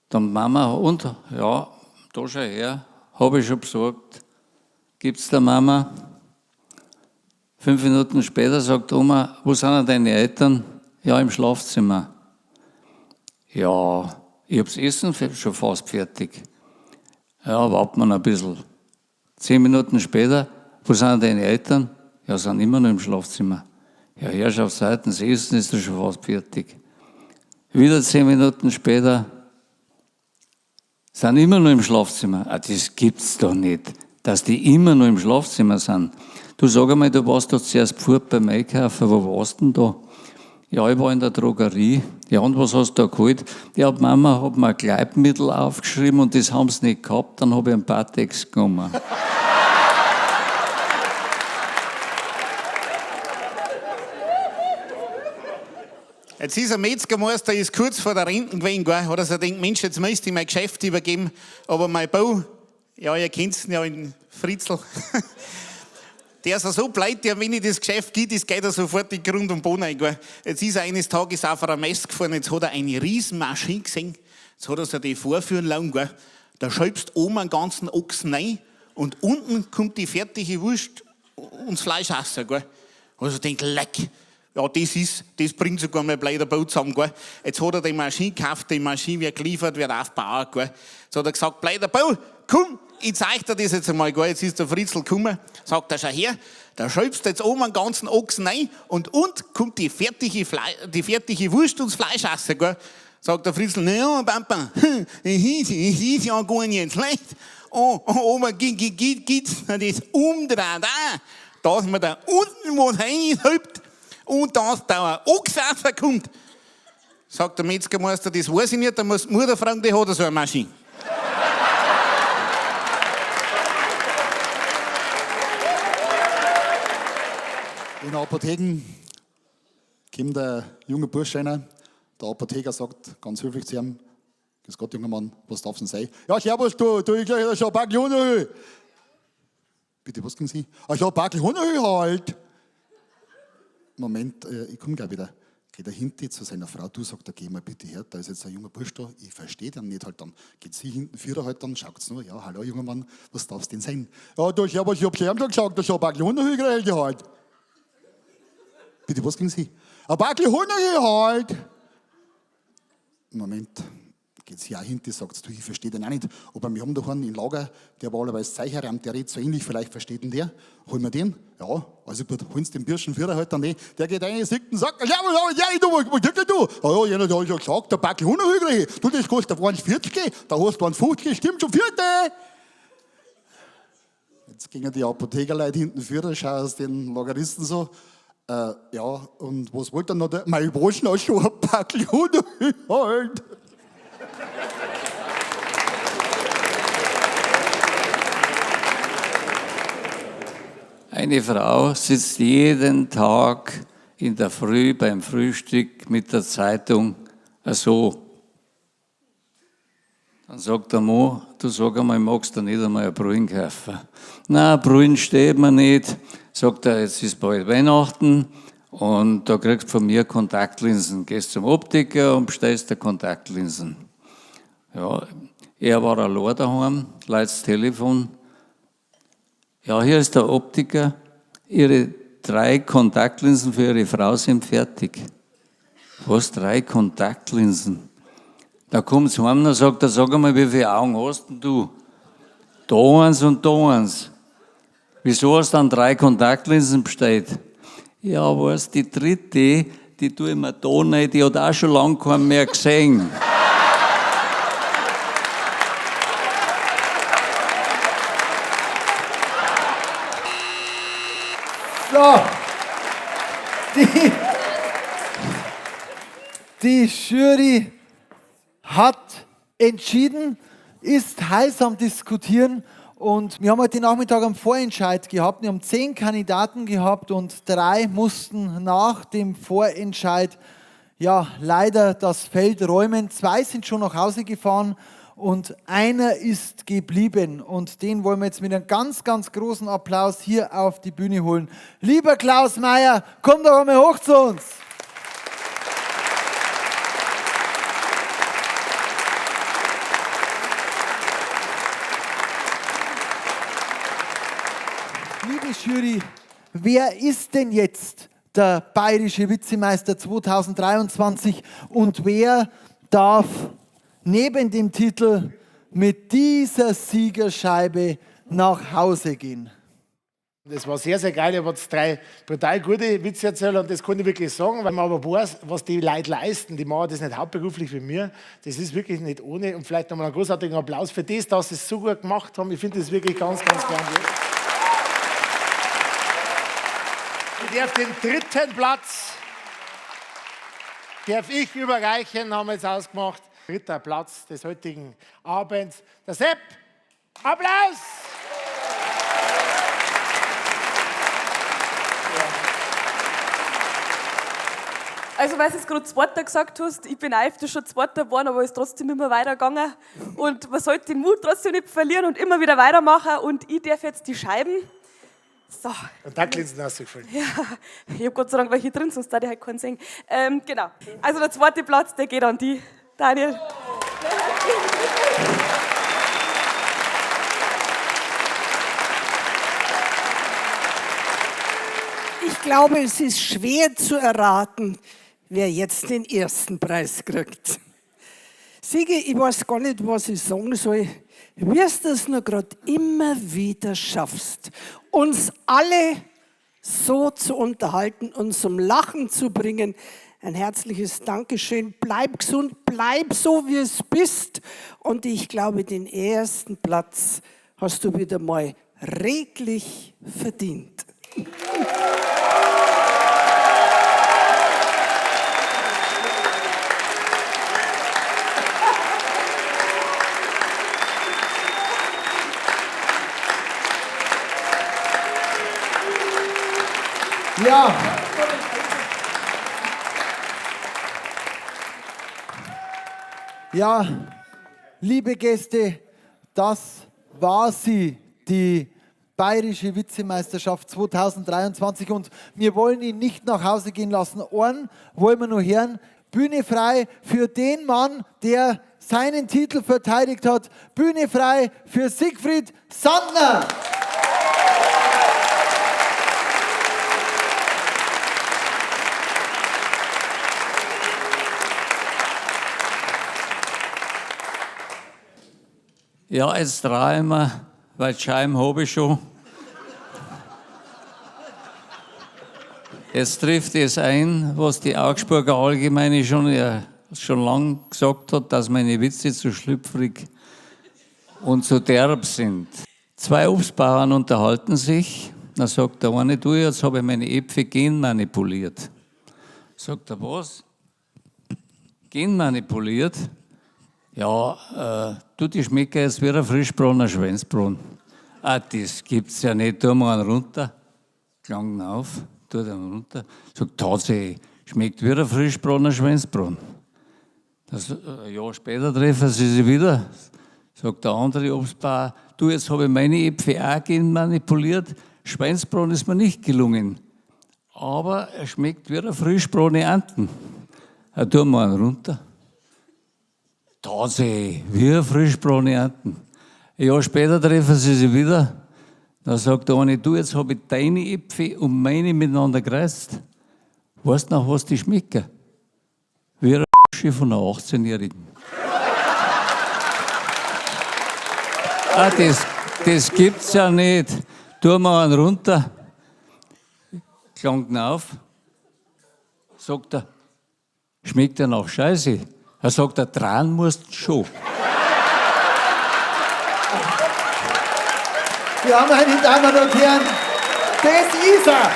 Dann Mama, und, ja, da schau her, hab ich schon besorgt, gibt's der Mama. 5 Minuten später sagt Oma, wo sind denn deine Eltern? Ja, im Schlafzimmer. Ja, ich hab's Essen schon fast fertig. Ja, warten wir noch ein bisschen. 10 Minuten später, wo sind denn deine Eltern? Ja, sind immer noch im Schlafzimmer. Ja, Herrschaftszeiten, das Essen ist doch schon fast fertig. Wieder 10 Minuten später, sind immer noch im Schlafzimmer. Ah, das gibt's doch nicht, dass die immer noch im Schlafzimmer sind. Du sag einmal, du warst doch zuerst fort beim Einkaufen, wo warst denn da? Ja, ich war in der Drogerie. Ja, und was hast du da geholt? Ja, die Mama hat mir ein Gleitmittel aufgeschrieben und das haben sie nicht gehabt, dann hab ich einen Patex genommen. Jetzt ist ein Metzgermeister, ist kurz vor der Rente gewesen, gell? Hat er sich gedacht, Mensch, jetzt müsste ich mein Geschäft übergeben, aber mein Bau, ja, ihr kennt's ihn ja, den Fritzl, Der ist ja so blöd, der, wenn ich das Geschäft gibt, das geht er sofort in Grund und Boden rein. Gell? Jetzt ist er eines Tages auf einer Messe gefahren, jetzt hat er eine Riesenmaschine gesehen. Jetzt hat er sich die vorführen lassen. Gell? Da schöpfst oben einen ganzen Ochsen rein und unten kommt die fertige Wurst und das Fleisch raus. Gell? Also denkt, leck, ja, das bringt sogar mein blöder Bau zusammen. Gell? Jetzt hat er die Maschine gekauft, die Maschine wird geliefert, wird aufgebaut. Gell? Jetzt hat er gesagt, blöder Bau, komm, ich zeig dir das jetzt einmal. Gell? Jetzt ist der Fritzl gekommen, sagt er, schau her, da schöpfst du jetzt oben einen ganzen Ochsen rein und unten kommt die fertige Wurst und das Fleisch raus. Gell? Sagt der Fritzl, na ja, Papa, das ist ja gar nicht schlecht. Oh, aber gibt's das umdreht auch, dass man da unten was reinschöpft und dass da ein Ochs rauskommt. Sagt der Metzgermeister, das weiß ich nicht, da muss die Mutter fragen, die hat so eine Maschine. In der Apotheke kommt der junge Bursch rein. Der Apotheker sagt ganz höflich zu ihm, Grüß Gott, junger Mann, was darf's denn sein? Ja, servus, du, ich gleich schon ein Backel Honigöl. Bitte, was kriegen Sie? Ah, schon ein Backel Honigöl halt. Moment, ich komm gleich wieder. Geht er hinten zu seiner Frau, du, sagt er, geh mal bitte her, da ist jetzt ein junger Bursch da, ich verstehe den nicht halt dann. Geht sie hinten vierer halt dann, schaut's nur, ja, hallo junger Mann, was darf's denn sein? Ja, du, servus, ich hab schon gesagt, da ist schon ein Backel Honigöl gekriegt halt. Bitte, was kriegen Sie? Ein Backel Honigöl halt. Moment, geht sie auch hinten, sagt, du, ich verstehe den auch nicht. Aber wir haben doch einen im Lager, der war allerweils Zeicherraum, der redet so ähnlich, vielleicht versteht ihn der. Holen wir den? Ja, also gut, holen Sie den Burschen Führer halt dann nicht. Der geht rein, sieht und sagt, ja, ja, du, was denn du? Ja, ja, jener hat ja gesagt, der Backel Honigöl, du, das kostet 1,40, da hast du 1,50, stimmt schon, vierte. Jetzt gingen die Apothekerleute hinten Führer, schauen aus den Lageristen so, ja, und was wollte er noch? Mein Waschen hat schon ein Backel Honigöl halt. Eine Frau sitzt jeden Tag in der Früh beim Frühstück mit der Zeitung so. Dann sagt der Mann, du sag einmal, magst du nicht einmal eine Brühen kaufen? Nein, Brühen steht mir nicht. Sagt er, jetzt ist bald Weihnachten und da kriegst du von mir Kontaktlinsen. Gehst zum Optiker und bestellst dir Kontaktlinsen. Ja, er war allein daheim, leitet das Telefon. Ja, hier ist der Optiker. Ihre 3 Kontaktlinsen für Ihre Frau sind fertig. Was, 3 Kontaktlinsen? Da kommt's heim und sagt er, sag einmal, wie viele Augen hast denn du? Da eins und da eins. Wieso hast du dann 3 Kontaktlinsen bestellt? Ja, weißt, die dritte, die tue ich mir da nicht, die hat auch schon lange keinen mehr gesehen. So, die Jury hat entschieden, ist heiß am Diskutieren und wir haben heute Nachmittag einen Vorentscheid gehabt. Wir haben 10 Kandidaten gehabt und 3 mussten nach dem Vorentscheid ja, leider das Feld räumen. 2 sind schon nach Hause gefahren und einer ist geblieben. Und den wollen wir jetzt mit einem ganz, ganz großen Applaus hier auf die Bühne holen. Lieber Klaus Mayer, komm doch einmal hoch zu uns. Liebe Jury, wer ist denn jetzt der Bayerische Witzemeister 2023 und wer darf neben dem Titel mit dieser Siegerscheibe nach Hause gehen? Das war sehr, sehr geil. Ich habe jetzt 3 brutal gute Witze erzählt und das kann ich wirklich sagen, weil man aber weiß, was die Leute leisten. Die machen das nicht hauptberuflich wie mir. Das ist wirklich nicht ohne. Und vielleicht nochmal einen großartigen Applaus für das, dass sie es so gut gemacht haben. Ich finde das wirklich ganz, ganz grandios. Ich darf den 3. Platz darf ich überreichen, haben wir jetzt ausgemacht. 3. Platz des heutigen Abends. Der Sepp, Applaus! Also, weil du es gerade Zweiter gesagt hast, ich bin auch öfter schon Zweiter geworden, aber es ist trotzdem immer weitergegangen. Und man sollte den Mut trotzdem nicht verlieren und immer wieder weitermachen. Und ich darf jetzt die Scheiben So. Kontaktlinsen rausgefallen. Ja, ich habe Gott sei Dank welche drin, sonst da ich halt keinen sehen. Genau. Also der zweite Platz, der geht an die, Daniel. Ich glaube, es ist schwer zu erraten, wer jetzt den ersten Preis kriegt. Sigi, ich weiß gar nicht, was ich sagen soll. Wie du das nur grad immer wieder schaffst, uns alle so zu unterhalten und zum Lachen zu bringen. Ein herzliches Dankeschön. Bleib gesund, bleib so, wie es bist. Und ich glaube, den ersten Platz hast du wieder mal redlich verdient. Ja. Ja, liebe Gäste, das war sie, die Bayerische Witzemeisterschaft 2023. Und wir wollen ihn nicht nach Hause gehen lassen. Ohren wollen wir nur hören. Bühne frei für den Mann, der seinen Titel verteidigt hat. Bühne frei für Siegfried Sandner. Ja, jetzt dreh ich mir, weil die Scheiben hab ich schon. Jetzt trifft es ein, was die Augsburger Allgemeine schon lang gesagt hat, dass meine Witze zu schlüpfrig und zu derb sind. Zwei Obstbauern unterhalten sich. Da sagt der eine, du, jetzt habe ich meine Äpfel genmanipuliert. Sagt er, was? Genmanipuliert? Ja, du, die schmecken jetzt wie ein frischbrauner Schweinsbraten. Ah, das gibt's ja nicht. Tu mal einen runter. Klang auf, tut einen runter. Sagt, tatsächlich, schmeckt wie ein frischbrauner Schweinsbraten. Ein Jahr später treffen sie sich wieder. Sagt der andere Obstbauer, du, jetzt habe ich meine Äpfel auch genmanipuliert. Schweinsbraten ist mir nicht gelungen. Aber er schmeckt wie ein frischbrauner Enten. Er tut mal einen runter. Tatsächlich, wie ein frischbrauner Enten. Ein Jahr später treffen sie sich wieder. Da sagt der eine, du, jetzt habe ich deine Äpfel und meine miteinander gereizt. Weißt du, nach was die schmecken? Wie ein von einer 18-Jährigen. Ah, das gibt's ja nicht. Tu mal einen runter. Klang ihn auf. Sagt er, schmeckt er nach Scheiße? Er sagt, der Tran musst schon. Ja, meine Damen und Herren, das ist er.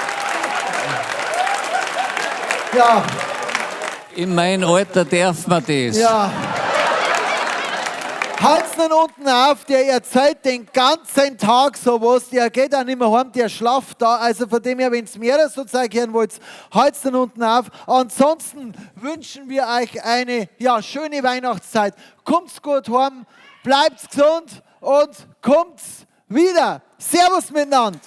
Ja. In meinem Alter darf man das. Ja. Halt's ihn unten auf, der erzählt den ganzen Tag sowas, der geht auch nicht mehr heim, der schlaft da. Also von dem her, wenn's mehr so Zeug hören wollt, halt's ihn unten auf. Ansonsten wünschen wir euch eine, ja, schöne Weihnachtszeit. Kommt's gut heim, bleibt's gesund und kommt's wieder. Servus miteinander.